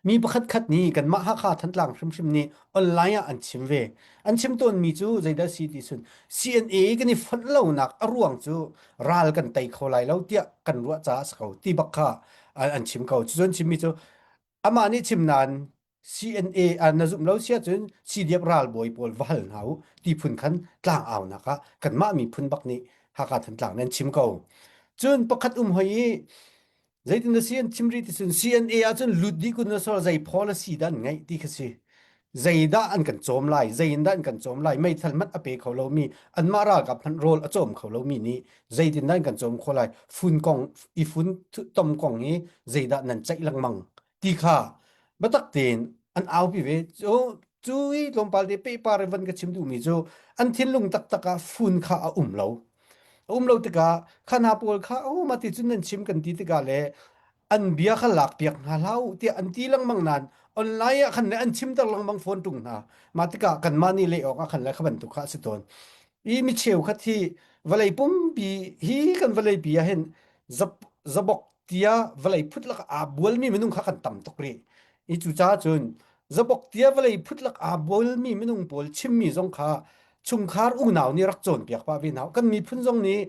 Mi pakhat khat nih kanmah Hakha Thantlang hrimhrim nih online ah an chim ve. An chim tawnmi cu zeidah si ti cun CNA kan i fonh lonak a ruang cu ral kan tei kho lai lo tiah kan ruah caah a si ko ti bak kha an chim ko. Cucu an chimmi cu amah nih chim nain CNA ah na zumh lo si ahcun CDF ralbawi pawl va hal hna u ti phun khan tlang aunak ah kanmah miphun bak nih Hakha Thantlang nan chim ko. Cun pakhat um hoi i zeitin na si an chim rih ti cun CNA ahcun lut dih kun na sol zei policy dah an ngeih ti kha si. Zeidah an kan cawm lai, zei in dah an kan cawm lai, meithal hmanh a pe kho lomi, anmah ralkap hmanh rawl a cawm kho lomi nih zeitin dah an kan cawm kho lai, fun kong i fun tom kong hi zeidah nan ceih lengmang ti kha biatak tein an aupi ve. Cu cu i tlawmpal te pehpar in van ka chim duhmi cu an thinlung taktak ah fun kha a um lo. A um lo tikah kha hna pawl kha oh mah ti cun nan chim kan ti tikah le an bia kha lak piak hna hlah u tiah an ti lengmang nain online ah khan le an chimter lengmang fawn ṭung hna. Mah tikah kanmah nih leh awk ah khan le kha bantuk kha a si tawn. I mi cheukhat hi vawlei pumpi hi kan vawleipi ah hin zabok tia vawlei phut lak aa bualmi minung kha kan tam tuk rih. I cucaah cun zabok tia vawlei phut lak aa bualmi minung pawl chimmi zong kha chungkhar unau nih rak cawnpiak pah ve hna. Kan miphun zong nih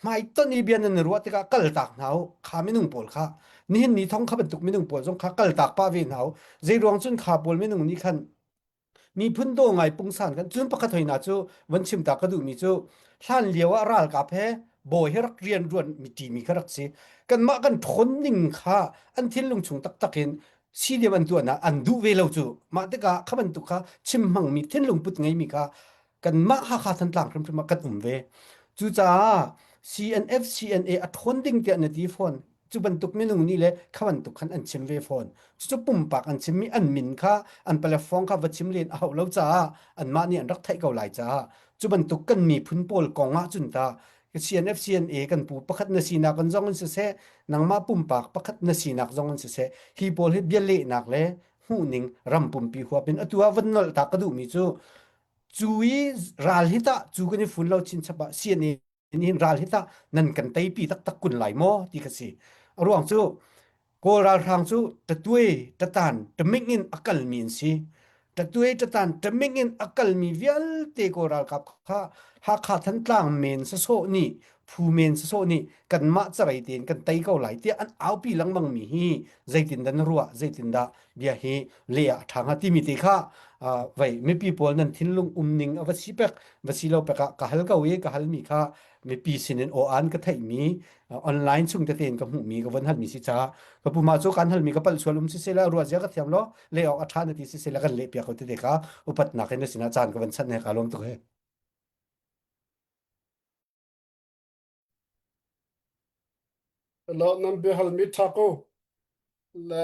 hmaitonh i bia nan i ruah tikah kaltak hna u. Kha minung pawl kha nihin ni thong kha bantuk minung pawl zong kha kaltak pah ve hna u. Zeiruang cun kha pawl minung nih khan miphun daw ngai pungsan kan cun pakhat hoi na cu van chim ta ka duhmi cu hlan lio ah ralkap he bawi he rak rian ruan mi ṭimi kha rak si kanmah kan ṭhawn ning kha an thinlung chung taktak in CDM an tuahnak an duh ve lo cu mah tikah kha bantuk kha chim hmangmi thinlung put ngeimi kha kanmah Hakha Thantlang hrimhrim ah kan um ve. Cucaah CNF CNA a ṭhawn ding tiah na ti fawn. Cu bantuk minung nih le kha bantuk khan an chim ve fawn. Cucu pumpak an chimmi an min kha an platform kha va chim len a hauh lo caah anmah nih an rak theih ko lai caah cu bantuk kan miphun pawl kong ah cun ta CNF CNA kan pu pakhat na sinak in zong in siseh nangmah pumpak pakhat na sinak zong in siseh hi pawl hi bia lehnak le hmuhning ram pumpi huap in atu ah van nolh ta ka duhmi cu Cu i ral hi tah cu kan i fun lo chinchap ah CNA nih hin ral hi tah nan kan teipi taktak kun lai maw ti kha si. A ruang cu Kawl ralhrang cu tatuai tatan taming in a kalmi an si. Tatuai tatan taming in a kalmi vialte Kawl ralkap kha Hakha Thantlang men sasawh nih phu men sasawh nih kanmah carei tein kan tei ko lai tiah an aupi lengmang mi hi zeitindah na ruah zeitindah bia hi le ah a ṭha hnga timi te kha vei mipi pawl nan thinlung umning a va si pek va si lo pek ah ka hal ko i ka halmi kha mipi sinin aw an ka theihmi online chung tete in ka hmuhmi ka von halmi si caah ka puma cu kan halmi ka palh sual um si sela ruah zia ka thiam lo le awk a ṭha na ti si sela kan leh piak ko tete kha upatnak in na sinah caan ka van chanh he ka lawm tuk he. Lo nan biahalmi ṭha ko le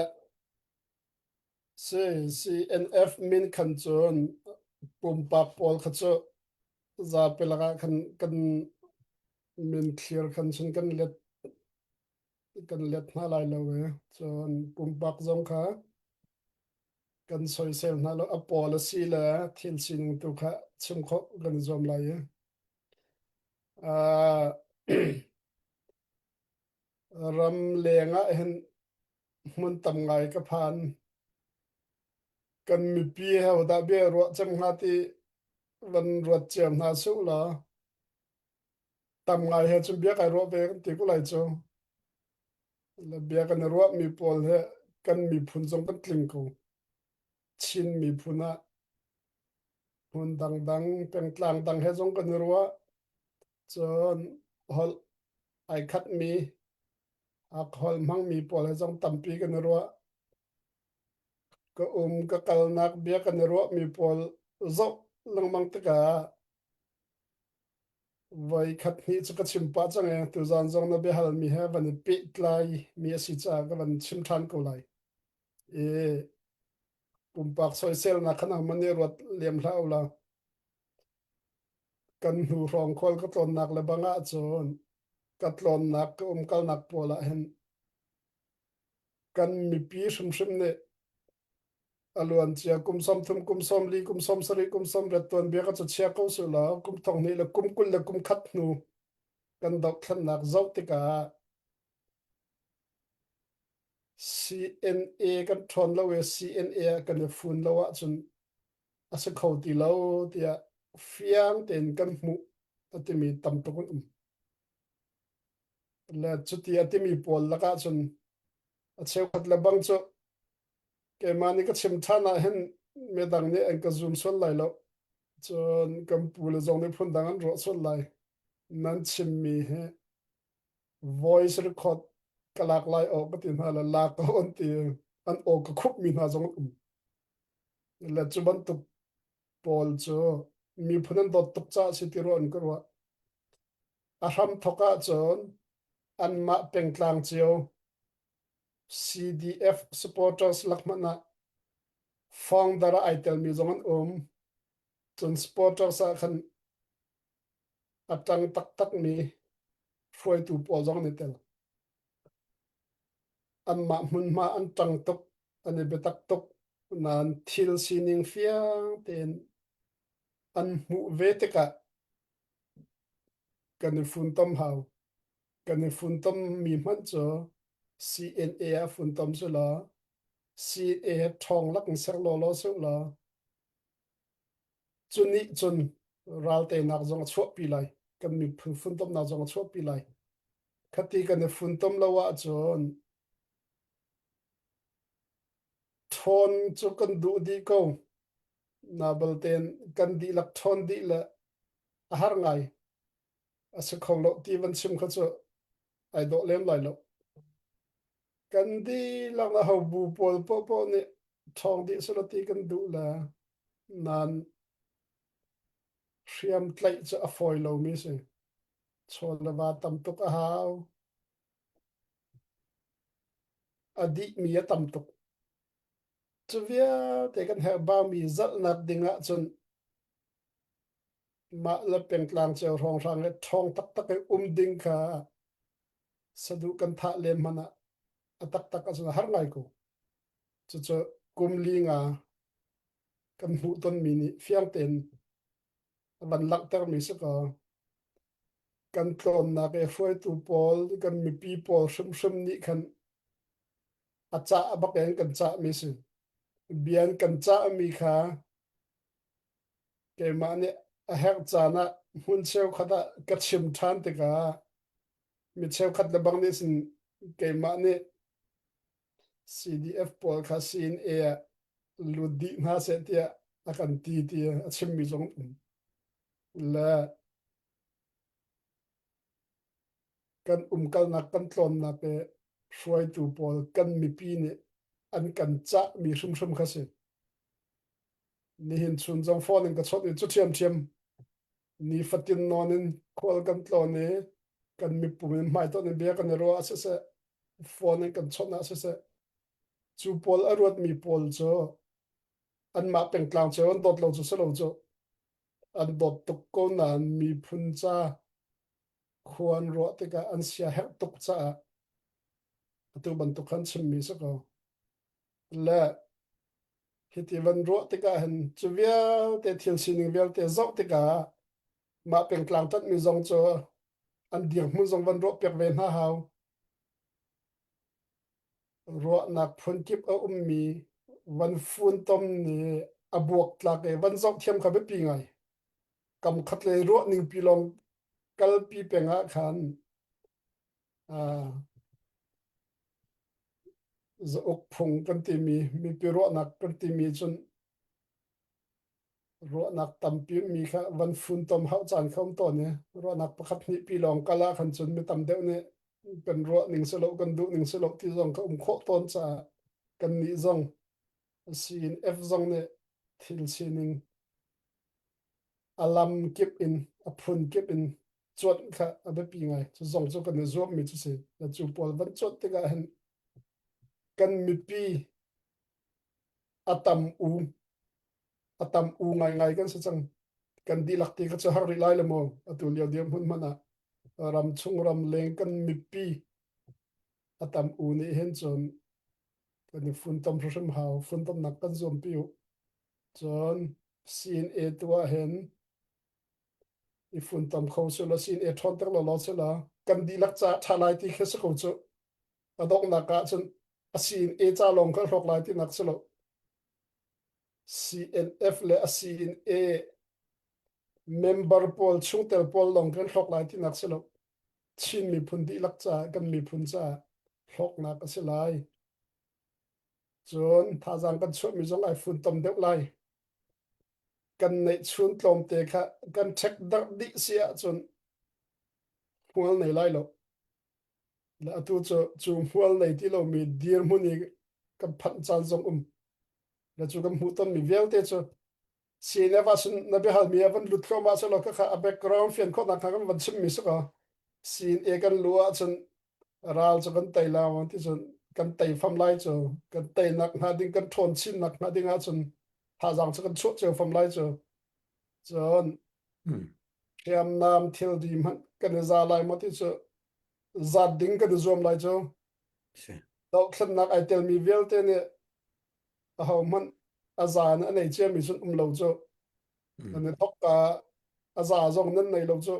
CNF min khan cun pumpak pawl kha cu zapi lakah khan kan min thlir khan cun kan let kan let hna lai lo e. Cun pumpak zong kha kan soisel hna lo a pawl a si le thil sining tu kha chim khawh kan i zuam lai i. Uh, ram leng ah hin hmun tam ngai ka phan. Kan mipi he hodah bia ruah cem hnga ti van ruat ciam hna suh la. Tam ngai he cun bia kai ruah ve kan ti ko lai cu. Le bia kan i ruah mi pawl he kan miphun zong kan tling ko. Chin miphun ah hmun dangdang pengtlang dang he zong kan i ruah. Cun holh ai khatmi alcohol hmangmi pawl he zong tampi kan i ruah. Ka um ka kalnak bia kan i ruahmi pawl zoh lengmang tikah voi khat hnih cu ka chim pah cang i tuzaan zong na biahalmi he van i pehtlai mi a si caah ka van chim ṭhan ko lai. I pumpak soiselnak kha nangmah nih ruat lem hlah u law Kan hnu hrawng khual ka tlawnnak le bang ahcun ka tlawnnak ka umkalnak pawl ah hin kan mipi hrimhrim nih a luancia kum 30, kum 40, kum 70, kum 80 tuanbia ka cu chia ko su law kum thong hnih le kum 20 le kum khat hnu kan dohthlennak zoh tikah. CNA kan ṭhawn lo i CNA ah kan i fun lo ahcun a si kho ti lo tiah fiang tein kan hmuh a timi tam tuk an um. Le cuti a timi pawl lakah cun a cheukhat le bang cu keimah nih ka chim ṭhan ah hin midang nih an ka zum sual lai lo. Cun kan pu le zong nih phundang an ruah sual lai. Nan chimmi hi voice record ka lak lai aw ka ti hna le lak ko an ti an aw ka khupmi hna zong an um. Le cu bantuk pawl cu miphun an dawt tuk caah si ti ruah an ka ruah. A hram thawk ahcun anmah pengtlang cio CDF supporters lak hmanh ah founder ah ai telmi zong an um. Cun supporters ah khan a ṭang taktakmi hruaitu pawl zong an i tel. Anmah hmunhma an ṭang tuk, an i biatak tuk nain thil sining fiang tein an hmuh ve tikah kan i funtom hau. Kan i funtommi hmanh cu CNA ah funtom si law CNA ṭhawng lak in ser lawlaw si law cu nih cun ral teinak zong a chuahpi lai. Kan miphun funtomnak zong a chuahpi lai. Khati kan i funtom lo ahcun ṭhawn cu kan duh dih ko. Na baltein kan dihlak ṭhawn dih le a har ngai. A si kho lo ti van chim kha cu ai dawh lem lai lo. Kan dihlak na ho bu pawl paohpaoh nih ṭhawng dih selaw ti kan duh le nain hriam tlaih cu a fawi lomi si. Chaw le va tam tuk a hau. A dihmi a tam tuk. Cu vialte kan herhbaumi zalhnak ding ahcun mah le pengtlang cio hrawnghrang le ṭhawng taktak i um ding kha saduh kan thah len hmanh ah a taktak ahcun a har ngai ko. Cucu kum li nga kan hmuh tonmi nih fiang tein a van langhtermi si kaw kan tlawnnak i hruaitu pawl kan mipi pawl hrimhrim nih khan a cah bak in kan cahmi si. Bia an kan cahmi kha keimah nih a herh caan ah hmun cheukhat ah ka chim ṭhan tikah mi cheukhat le bang nih sin keimah nih CDF pawl kha CNA ah lut dih hna seh tiah a kan ti ti a chimmi zong um. Le kan umkalnak kan tlawnnak i hruaitu pawl kan mipi nih an kan cahmi hrimhrim kha si. Nihin chun zong phone in ka chawnh i cu ṭhiamṭhiam nifatin nawn in khual kan tlawn i kan mipum in hmaitonh in bia kan i ruah ah siseh phone in kan chawnh ah siseh cu pawl a ruatmi pawl cu anmah pengtlang cio an dawt lo cu si lo cu an dawt tuk ko nain miphun ca khua an ruah tikah an sia herh tuk caah atu bantuk khan chimmi si ko le hiti van ruah tikah hin cu vialte thil sining vialte zoh tikah mah pengtlang ṭanhmi zong cu an dirhmun zong van ruah piak ve hna hau. Ruahnak phunkip a ummi van funtom nih a buaktlak i van zoh thiam kha biapi ngai. Kam khat le ruah ningpi lawng kalpi peng ah khan uh, zauk phung kan timi mipi ruahnak kan timi cun ruahnak tampi mi kha van funtom hauh caan kha um tawn i ruahnak pakhat hnih pi lawng kal ah khan cun mi tam deuh nih kan ruah ning si lo kan duh ning si lo ti zong kha um khawh tawn caah kan nih zong siin F zong nih thil sining a lam kip in a phun kip in cuanh kha a biapi ngai cu zong cu kan i zuammi cu si cu pawl van cuanh tikah hin kan mipi a tam u a tam u ngaingai kan si cang kan dihlak ti kha cu har rih lai le maw atu lio dirhmun hmanh ah ram chung ram leng kan mipi a tam u nih hin cun kan i funtom hrimhrim hau funtomnak kan zuampi u cun CNA tu ah hin i funtom kho su la CNA ṭhawnter law law su la kan dihlak ca ṭha lai ti khi si ko cu a donghnak ah cun. A si in A ca lawng kan hlawk lai tinak si lo. CNF le a si in A member pawl chungtel pawl lawng kan hlawk lai tinak si lo. Chin miphun dihlak caah kan miphun caah hlawknak a si lai. Cun thazaang kan chuahmi zong ai funtom deuh lai. Kan neihchun tlawmte kha kan ṭhek darh dih si ahcun hmual nei lai lo. Le atu cu cu hmual nei ti lomi dirhmun i kan phanh caan zong um. Le cu kan hmuhtonmi vialte cu CNF ah cun na biahalmi a van lut thluahmah selaw khakha a background fian khawhnak kha kan van chimmi si kaw CNA kan luh ahcun ral cu kan tei la ti cun kan tei fam lai cu kan teinak hnga ding kan ṭhawn chinnak hnga ding ahcun thazaang cu kan chuah cio fam lai cu cun hriamnam thilri hmanh kan i za lai maw ti cu zat ding kan i zuam lai cu dohthlennak ai telmi vialte nih ahohmanh a za na nei ciami cun um lo cu nan i thok ka a za zong nan nei lo cu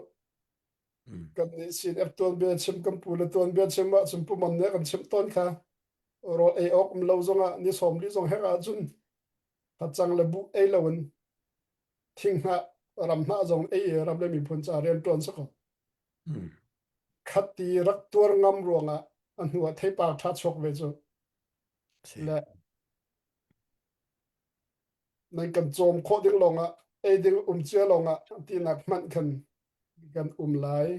kan nih CNF tuanbia chim kan pu le tuanbia chim ah cun pumon nih kan chimh tawn kha rawl ei awk um lo zongah ni sawm li zong herh ahcun facang le buh ei lo in thinghnah ramhnah zong ei i ram le miphun ca rian ṭuan si ko khat ti rak tuar ngam ruangah a hnu ah theipar ṭha chuak ve cu Le nan kan cawm khawh ding lawngah ei ding um cia lawngah tinak hmanh khan kan um lai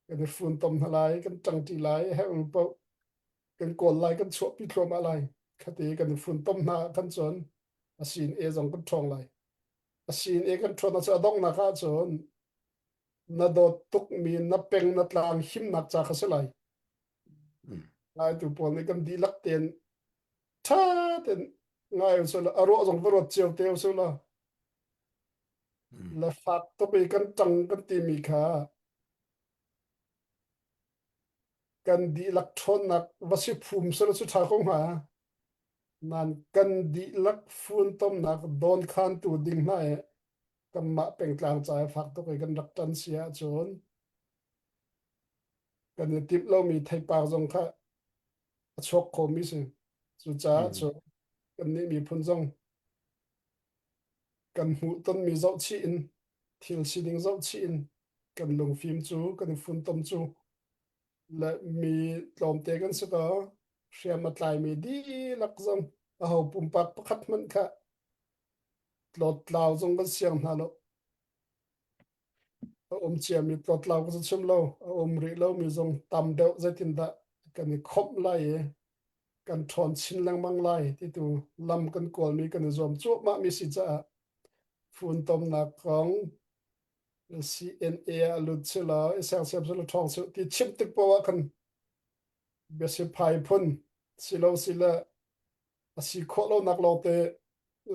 kan i funtom hna lai kan ṭangṭi lai herh paoh kan kawl lai kan chuahpi thluahmah lai khati kan i funtom hna kan cun a sin e zong kan ṭhawng lai a sin e kan ṭhawn ahcun a donghnak ahcun na dawt tukmi na peng na tlang himnak ca kha si lai Ngaitu pawl nih kan dihlak tein ṭha tein ngai usih law a ruah zong va ruat cio te usih law le fak tuk i kan ṭang kan timi kha kan dihlak ṭhawnnak va si phum selaw cu ṭha ko hnga. Nan kan dihlak funtomnak dawnkhantu ding hna i kanmah pengtlang ca i fak tuk i kan rak ṭan si ahcun kan i timh lomi theipar zong kha a chuak khomi si. Cucaah cu kannih miphun zong kan hmuhtonmi zohchih in thil sining zohchih in kan lungfim cu kan i funtom cu le mi tlawmte kan si ko hriam a tlaimi dihlak zong aho pumpak pakhat hmanh kha tlawttlau zong kan siang hna lo. A um ciami tlawttlau ka chim lo, a um rih lomi zong tam deuh zeitindah kan i khawmh lai i kan ṭhawn chin lengmang lai ti tu lam kan kawlmi kan i zuam cuahmahmi si caah funtomnak kong CNA ah lut sila i sersiam sila ṭhawng sila ti chim tik poah ah khan biasiphai phun silo sile a si khawh lonak lawngte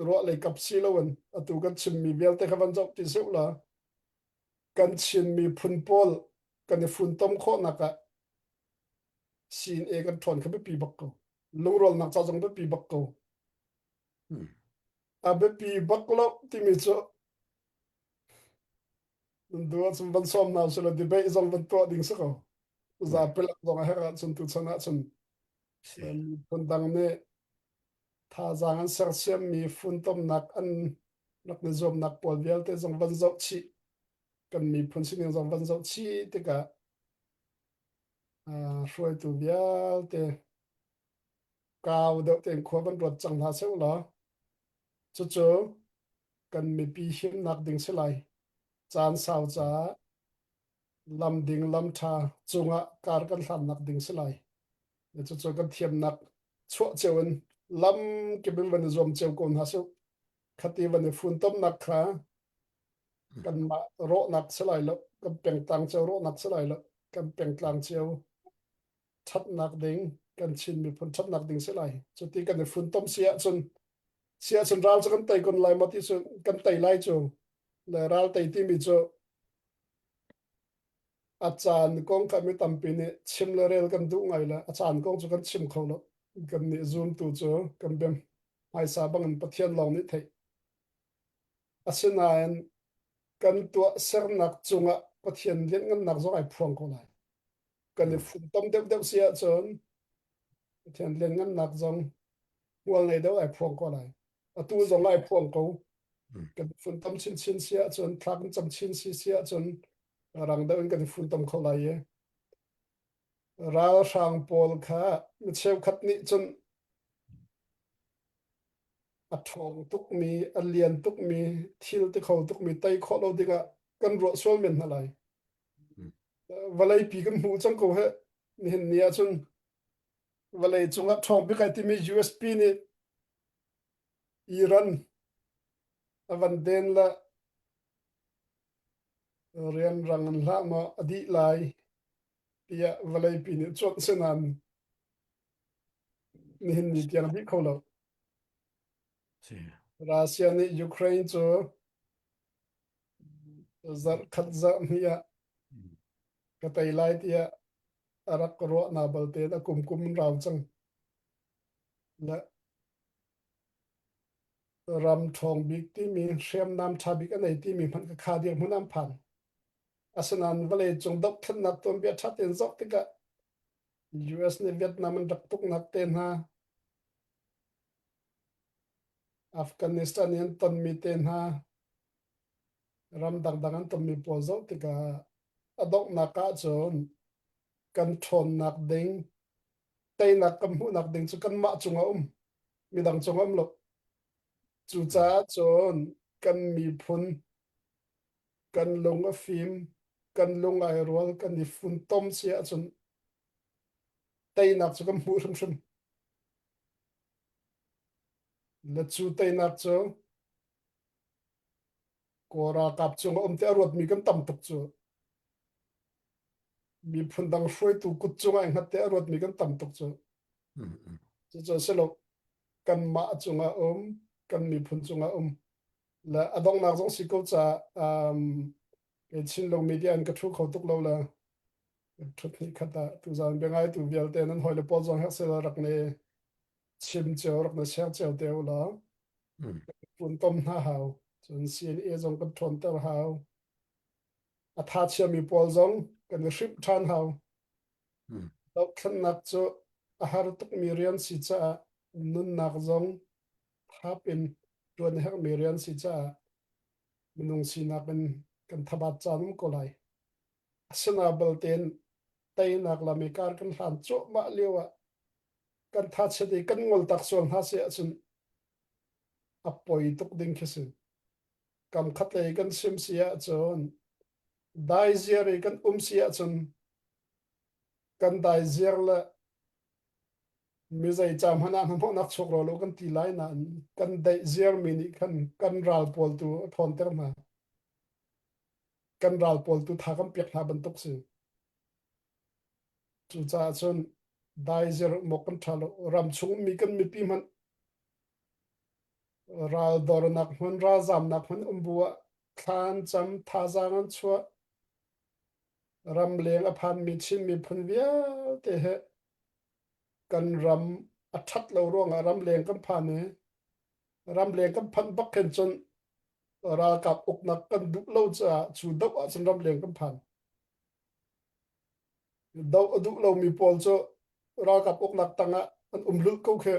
ruah lei kap si loin atu kan chimmi vialte kha van zoh ti seuh la kan Chin miphun pawl kan i funtom khawhnak ah CNA kan ṭhawn kha biapi bak ko lungrualnak ca zong biapi bak ko a biapi bak lo timi cu nan duh ahcun van sawm hna usih law debate zong van tuah ding si ko zapi lak zong a herh ahcun tuchan ahcun miphun dang nih thazaang an sersiammi funtomnak an rak i zuamnak pawl vialte zong van zoh chih kan miphun sining zong van zoh chih tikah hruaitu vialte kau deuh tein khua van ruat cang hna seh law cucu kan mipi himnak ding si lai caan sau caah lam ding lam ṭha cungah kar kan hlannak ding si lai cucu kan thiamnak chuah cio in lam kip in van i zuam cio ko hna sih khati van i funtomnak kha kanmah rawhnak si lai lo kan pengtlang cio rawhnak si lai lo kan pengtlang cio ṭhatnak ding kan Chin miphun ṭhatnak ding si lai cuti kan i funtom si ahcun si ahcun ral cu kan tei kun lai maw ti cu kan tei lai cu le ral tei timi cu A caan kong kha mi tampi nih chim le rel kan duh ngai le a caan kong cu kan chim kho lo. Kannih zumtu cu kan bia hmaisa bangin Pathian lawng nih theih. Asinain kan tuahsernak cungah Pathian lianhngannak zong ai phuang ko lai. Kan i funtom deuhdeuh si ahcun. Pathian lianngannak zong hmual ngei deuh ai phuang ko lai. Atu zong ai phuang ko. Kan funtom chinchin si ahcun, thla kan cam chin si si ahcun rang deuh in kan i funtom kho lai i ralhrang pawl kha mi cheukhat nih cun a ṭhawng tukmi, a lian tukmi, thil ti kho tukmi tei khawh lo dingah kan ruah sual men hna lai. Vawleipi kan hmuh cang ko he. Nihin ni ahcun vawlei cungah ṭhawng bik ai timi USP nih Iran a van den le rianrang in hlah maw a dih lai tiah vawleipi nih cuanh si nain nihin ni tiang a dih kho lo. Russia nih Ukraine cu zarh khat zarh hnih ah ka tei lai tiah a rak ruah na balte a kum kum in rau cang. Le ram ṭhawng bik timi hriamnam ṭha bik a nei timi hmanh ka kha dirhmun an phan. Asinain vawleicung dohthlennak tuanbia ṭha tein zoh tikah US nih Vietnam an rak tuknak te hna, Afghanistan i an tonmi te hna, ram dangdang an tonmi pawl zoh tikah a donghnak ahcun kan ṭhawnnak ding, teinak kan hmuhnak ding cu kanmah cungah a um, midang cungah um lo. Cucaah cun kan miphun kan lung a fim, kan lung ai rual, kan i funtom si ahcun teinak cu kan hmuh hrimhrim. Le cu teinak cu Kawl ralkap cung a um ti a ruatmi kan tam tuk cu. Miphun dang hruaitu kut cungah i hngat te a ruatmi kan tam tuk cu. Cucu a si lo. Kanmah cungah um, kan miphun cungah um. Le a donghnak zong si ko caah um, kei Chinlung media in ka ṭhu kho tuk lo le ṭhut hnih khat ah tuzaan biangaitu vialte nan hawile pawl zong herh seh rak ne chim cio rak na share cio te u law funtom hna hau cun CNA zong kan ṭhawnter hau a tha chiami pawl zong kan i hrimh ṭhan hau dohthlennak cu a har tukmi rian si caah nunnak zong thap in ṭuan a herhmi rian si caah minung sinak in kan thabat caan um ko lai. Asina baltein teinak lam i kar kan hlan cuahmah lio ah kan thachiat i kan ngol tak sual hna si ahcun a poi tuk ding khi si. Kam khat lei kan sim si ahcun dai ziar i kan um si ahcun kan dai ziar le mi zei ca hmanh ah hnahnawhnak chuak rua lo kan ti lai nain kan daih ziarmi nih khan kan ral pawl tu a ṭhawnter hna. Kan ral pawl tu tha kan pek hna bantuk si. Cucaah cun dai ziar mawk kan ṭha lo. Ram chung mi kan mipi hmanh ral dornak hmun, ralzamnak hmun um bu ah thlan cam thazaang an chuah. Ramleng a phanmi Chin miphun vialte he kan ram a ṭhat lo ruangah ramleng kan phan i ramleng kan phanh bak khin cun ralkap uknak kan duh lo caah cu doh ahcun ramleng kan phan. Doh a duh lomi pawl cu ralkap uknak tangah an um lulh ko khi.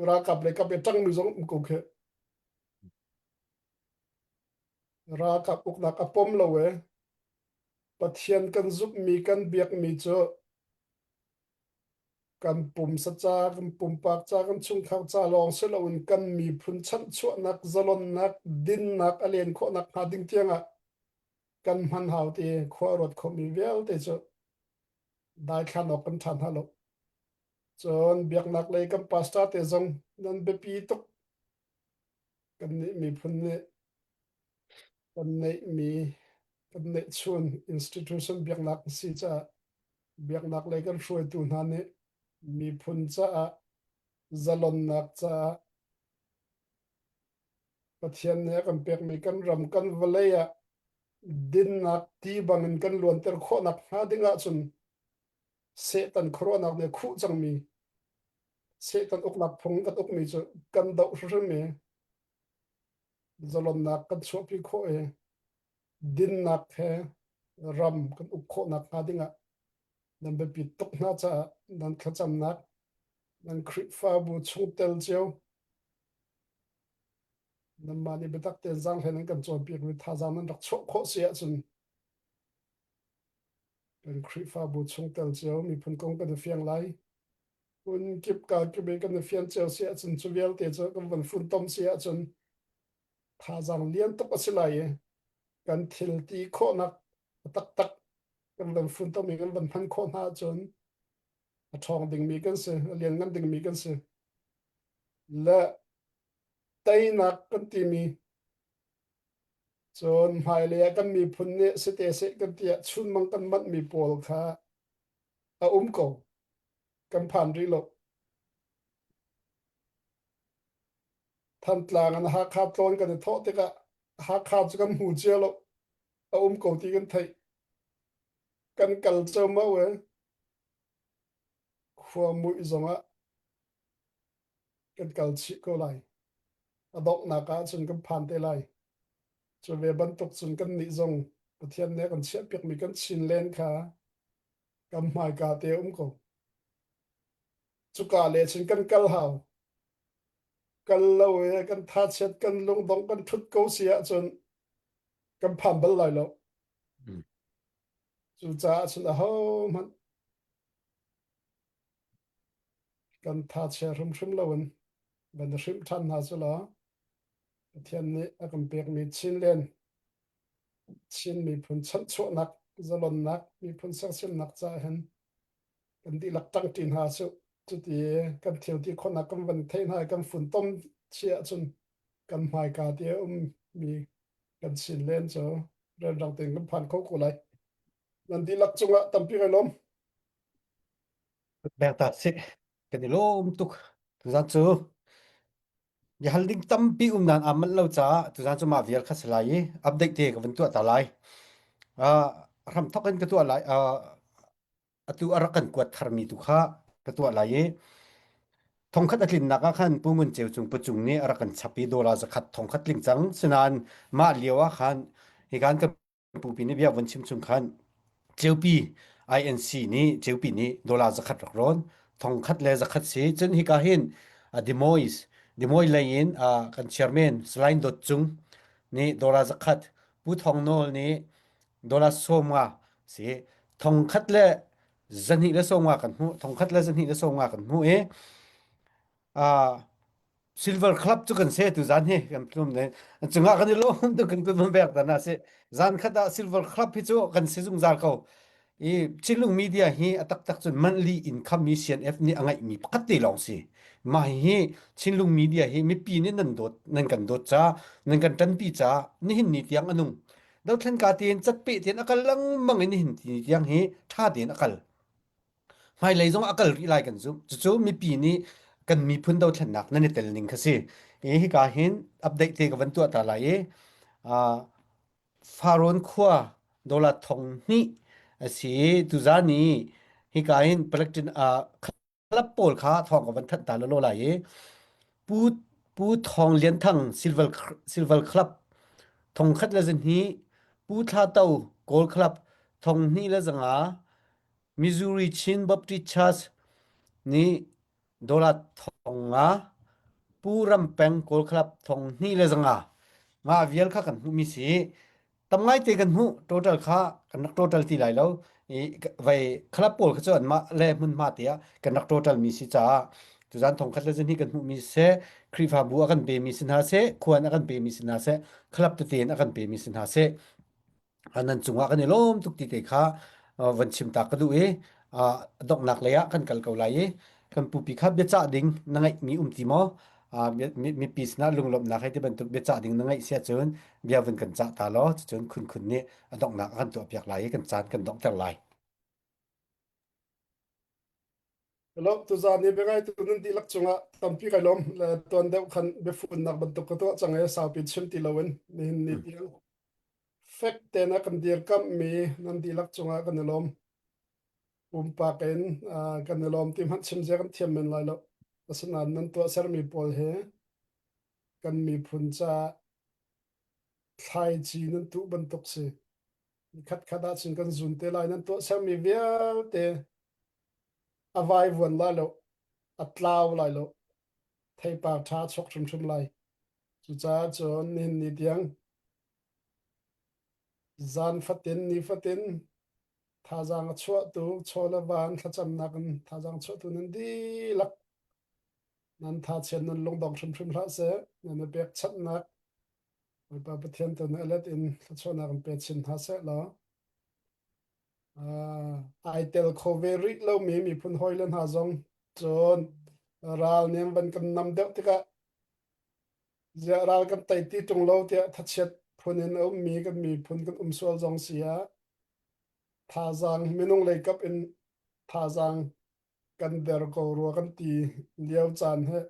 Ralkap le kap i ṭangmi zong um ko khi. Ralkap uknak a pom lo e. Pathian kan zumhmi kan biakmi cu kan pumsa ca, kan pumpak ca, kan chungkhar ca lawng si loin kan miphun chanhchuahnak, zalonnak, dinnak a len khawhnak hnga ding tiangah kan hman hau ti khua a ruat khomi vialte cu daithlan awk kan ṭha hna lo. Cun biaknak lei kan pastor te zong nan biapi tuk. Kannih miphun nih kan neihmi kan neihchun institution biaknak a si caah biaknak lei kan hruaitu hna nih miphun caah zalonnak caah Pathian nih a kan pekmi kan ram kan vawlei ah dinnak ti bangin kan luanter khawhnak hnga ding ahcun Satan khuaruahnak nih a khuh cangmi Satan uknak phung kan ukmi cu kan doh hrimhrim i zalonnak kan chuahpi khawh i dinnak he ram kan uk khawhnak hnga dingah nan biapi tuk hna caah nan thlacamnak. Nan Khrihfabu chungtel cio nanmah nih biatak tein zaanghlei nan kan cawnpiakmi thazaang nan rak chuah khawh si ahcun kan Khrihfabu chungtel cio miphun kong kan i fiang lai. Hun kip ka kip in kan i fian cio si ahcun cu vialte cu kan van funtom si ahcun thazaang lian tuk a si lai i kan thil ti khawhnak taktak kan van funtom i kan van hman khawh hna ahcun a ṭhawng dingmi kan si, a lianngan dingmi kan si. Le teinak kan timi cun hmailei ah kan miphun nih site seh kan tiah chunmang kan manhmi pawl kha a um ko. Kan phan rih lo. Thantlang in Hakha tlawn kan i thawh tikah Hakha cu kan hmu cia lo. A um ko ti kan theih. Kan kal ceomao e. Khua muih zongah kan kal chih ko lai. A donghnak ah cun kan phan te lai. Cu ve bantuk cun kan nih zong Pathian nih a kan chiahpiakmi kan Chinland kha kan hmaika te um ko. Cuka le cun kan kal hau. Kal lo i kan thachiat kan lungdong kan ṭhut ko si ahcun kan phan bal lai lo. Mm. Cucaah cun ahohmanh kan thachia hrimhrim loin van i hrimh ṭhan hna selaw Pathian nih a kan pekmi Chinland Chin miphun chanhchuahnak zalonnak miphun sersiamnak caah hin kan dihlak ṭangṭi hna su cuti kan thil ti khawhnak kan van theih hna i kan funtom chih ahcun kan hmaika ti a ummi kan Chinland cu rianrang tein kan phan kho ko lai. Nan dihlak cungah tampi kai lawm. Bek ta si kan i lawm tuk tuzan cu bia hal ding tampi um nan aa manh lo caah tuzan cu mah vial kha si lai i update te ka van tuah ta lai. Uh, hram thok in ka tuah lai. Uh, atu a rak kan kuat tharmi tu kha ka tuah lai i thongkhat a tlinnak ah khan Pu Ngun Ceu Cung Pucung nih a rak kan chap i dollar zakhat thongkhat tling cang. Sinain mah lio ah khan hikan kan pupi nih bia von chim chung khan Ceupi INC nih Ceupi nih dollar zakhat rak rawn thongkhat le zakhat si cun hika hin Demois Demois lei in kan chairman Salain Dawt Cung nih dollar zakhat Pu Thong Nawl nih dollar 50 si thongkhat le zahnih le 50 kan hmuh thongkhat le zahnih le 50 kan hmuh i Silver Club cu kan se tu zan hi kan tlum ne cungah kan i lawm tu kan kun bek ta na si zan khat ah Silver Club hi cu kan si zungzal ko i Chinlung media hi a taktak cun monthly income mi CNF nih a ngeih mi pakhat te lawng si mah hi Chinlung media hi mipi nih nan dawt nan kan dawt ca nan kan ṭanpi ca nihin ni tiang a nung dothlen ka tein catpeh tein a kal lengmang in nihin ni tiang hi ṭha tein a kal Hmailei zong a kal rih lai kan zumh. Cucu mipi nih kan miphun dothlennak nan i tel ning kha si. I hika hin update te ka van tuah ta lai i uh, Farrawn khua dollar thong hnih a si i tuzan i hika hin Palestine uh, club pawl kha thawng ka van thanh ta lawlaw lai i Pu Pu Thawng Lian Thang Silver Silver Club thong khat le zahnih Pu Thla To Gold Club thong hnih le zanga Missouri Chin Baptist Church nih dollar 500 Pu Ram Peng Kawl Club 2 le zanga nga vial kha kan hmuhmi si tam ngaite kan hmuh total kha kan rak total ti lai lo i vai club pawl kha cu anmah le hmunhma te ah kan rak total mi si caah tuzan thong khat le zan hi kan hmuhmi seh Khrihfabu a kan pemi si hna seh khuan a kan pemi si hna seh club tete in a kan pemi si hna seh nan cungah kan i lawm tuk ti te kha van chim ta ka duh i donghnak lei ah kan kal ko lai i kan pupi kha biacah ding na ngeihmi um ti maw mipi sinah lunglawmhnak hei ti bantuk biacah ding na ngeih si ahcun bia vun kan cah ta law cucun khun khun nih a donghnak a kan tuahpiak lai i kan caan kan donghter lai. Hello, tuzaan i biangaitu nan dihlak cungah tampi kai lawm. Le tuan deuh khan biafunnak bantuk ka tuah cang i saupi chim ti loin nihin ni tiang fek tein a kan dirkamhmi nan dihlak cungah kan i lawm. Pumpak in kan i lawm ti hmanh chim zia kan thiam men lai lo. Asinain nan tuahsermi pawl hi kan miphun caah thlaici nan tuh bantuk si. Khatkhat ahcun kan zun te lai. Nan tuahsermi vialte a vaivuan lai lo. A tlau lai lo. Theipar ṭha a chuak hrimhrim lai. Cucaah cun nihin ni tiang zan fatin ni fatin thazaang a chuahtu chaw le van thlacamnak in thazaang chuahtu nan dihlak nan thachiat nan lungdong hrimhrim hlah seh. Nan i pekchanhnak Bawipa Pathian tu nih a let in thluachuahnak in pe chin hna seh law ai tel kho ve rih lomi miphun hawile hna zong cun ral nih an van kan nam deuh tikah ziah ral kan tei ti ṭung lo tiah thachiat phun in a ummi kan miphun kan um sual zong si ah thazaang minung lei kap in thazaang kan der ko rua kan ti lio caan he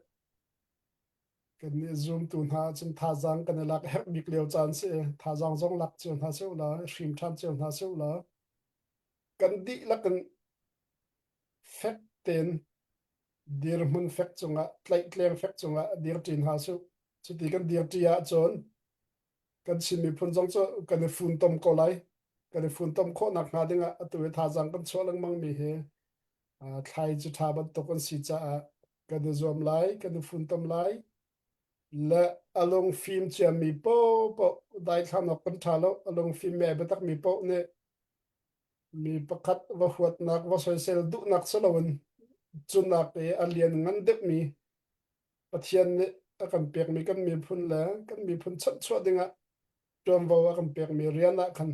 Kannih zumtu hna ahcun thazaang kan i lak a herh bik lio caan si. Thazaang zong lak cio hna seh ulaw, hrim ṭhan cio hna seh ulaw, kan dihlak in fek tein dirhmun fek cungah, tlaihtleng fek cungah dirṭi hna sih. Cuti kan dirṭi ahcun kan Chin miphun zong cu kan i funtom ko lai. Kan i funtom khawh nakhnga dingah atu i thazaang kan chuah lengmangmi hi thlai cu ṭha bantuk an si caah kan i zuam lai, kan i funtom lai. Le a lungfim ciami paohpaoh daithlan awk kan ṭha lo. A lungfim mi ai biatakmi paoh nih mi pakhat va huatnak, va soisel duhnak si loin cunak i a lian ngan deuhmi Pathian nih a kan pekmi kan miphun le kan miphun chanhchuah dingah ṭuanvo a kan pekmi rian ah khan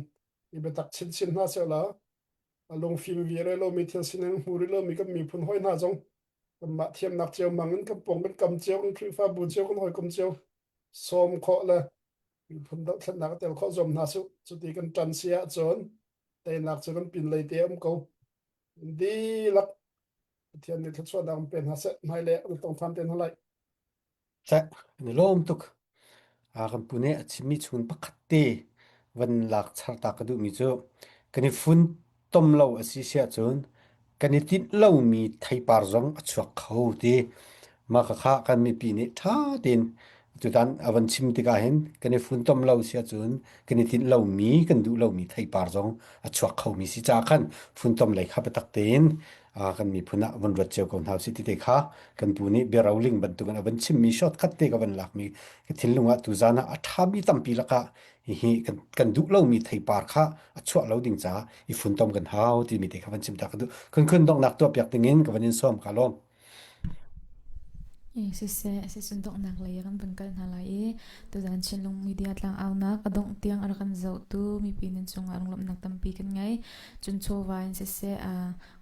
i biatak chinchin hna sehlaw a lungfim ve lomi thil sining hmu rih lomi kan miphun hawi hna zong kanmah thiamnak cio mang in kan pawng kan kam cio kan Khrihfabu cio kan hawikom cio sawm khawh le miphun dohthlennak a tel khawh zuam hna su cuti kan ṭan si ahcun teinak cu kan pin lei te um ko dihlak Pathian nih thluachuahnak in pe hna seh hmailei ah kan tong ṭhan te hna lai. Seh, kan i lawm tuk. Kan pu nih a chimmi chung pakhat te van lak char ta ka duhmi cu kan i funtom lo a si si ahcun kan i tinh lomi theipar zong a chuak kho ti. Mah khakha kan mipi nih ṭha tein tutan a van chim tikah hin kan i funtom lo si ahcun kan i tinh lomi kan duh lomi theipar zong a chuak khomi si caah khan funtom lei kha biatak tein kan miphun ah von ruat cio ko hna usih ti te kha kan pu nih biaroling bantukin a van chimmi shortcut te ka van lakmi ka thinlung ah tuzan ah a ṭhami tampi lakah hihi kan, kan duh lomi theipar kha a chuah lo ding caah i funtom kan hau timi te kha van chim ta ka duh khun khun donghnak tuah piak dingin ka van in sawm ka lawm Siseh, sisun donghnak lei ah kan van kal hna lai i tuzan Chinlung media tlangaunak a dongh tiang a rak kan zohtu mipi nan cungah lunglawmhnak tampi kan ngei. Cun chawva in siseh,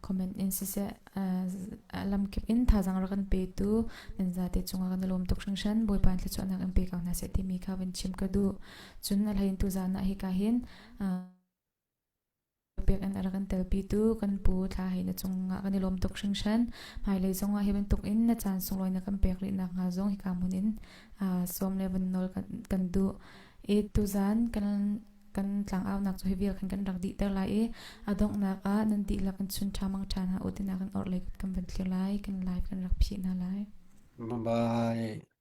comment in siseh, lamkip in thazaang rak kan petu nan zate cungah kan i lawm tuk hringhran. Bawipa in thluachuahnak in pe ko hna seh timi kha van chim ka duh. Cun a hlei in tuzan ah hika hin Biakinn a rak kan telpitu kan pu Thla Hei na cungah kan i lawm tuk hringhran. Hmailei zongah hi bantuk in na caan sunglawi na kan pek rih nakhnga zong hika hmun in sawm le van nawl kan duh. I tuzaan kan kan tlangaunak cu hi vial khan kan rak dihter lai i a donghnak ah nan dihlak in chun ṭha mang ṭha hna u tinak kan orhlei kut kan van thlir lai, kan live kan rak phih hna lai. Bye bye.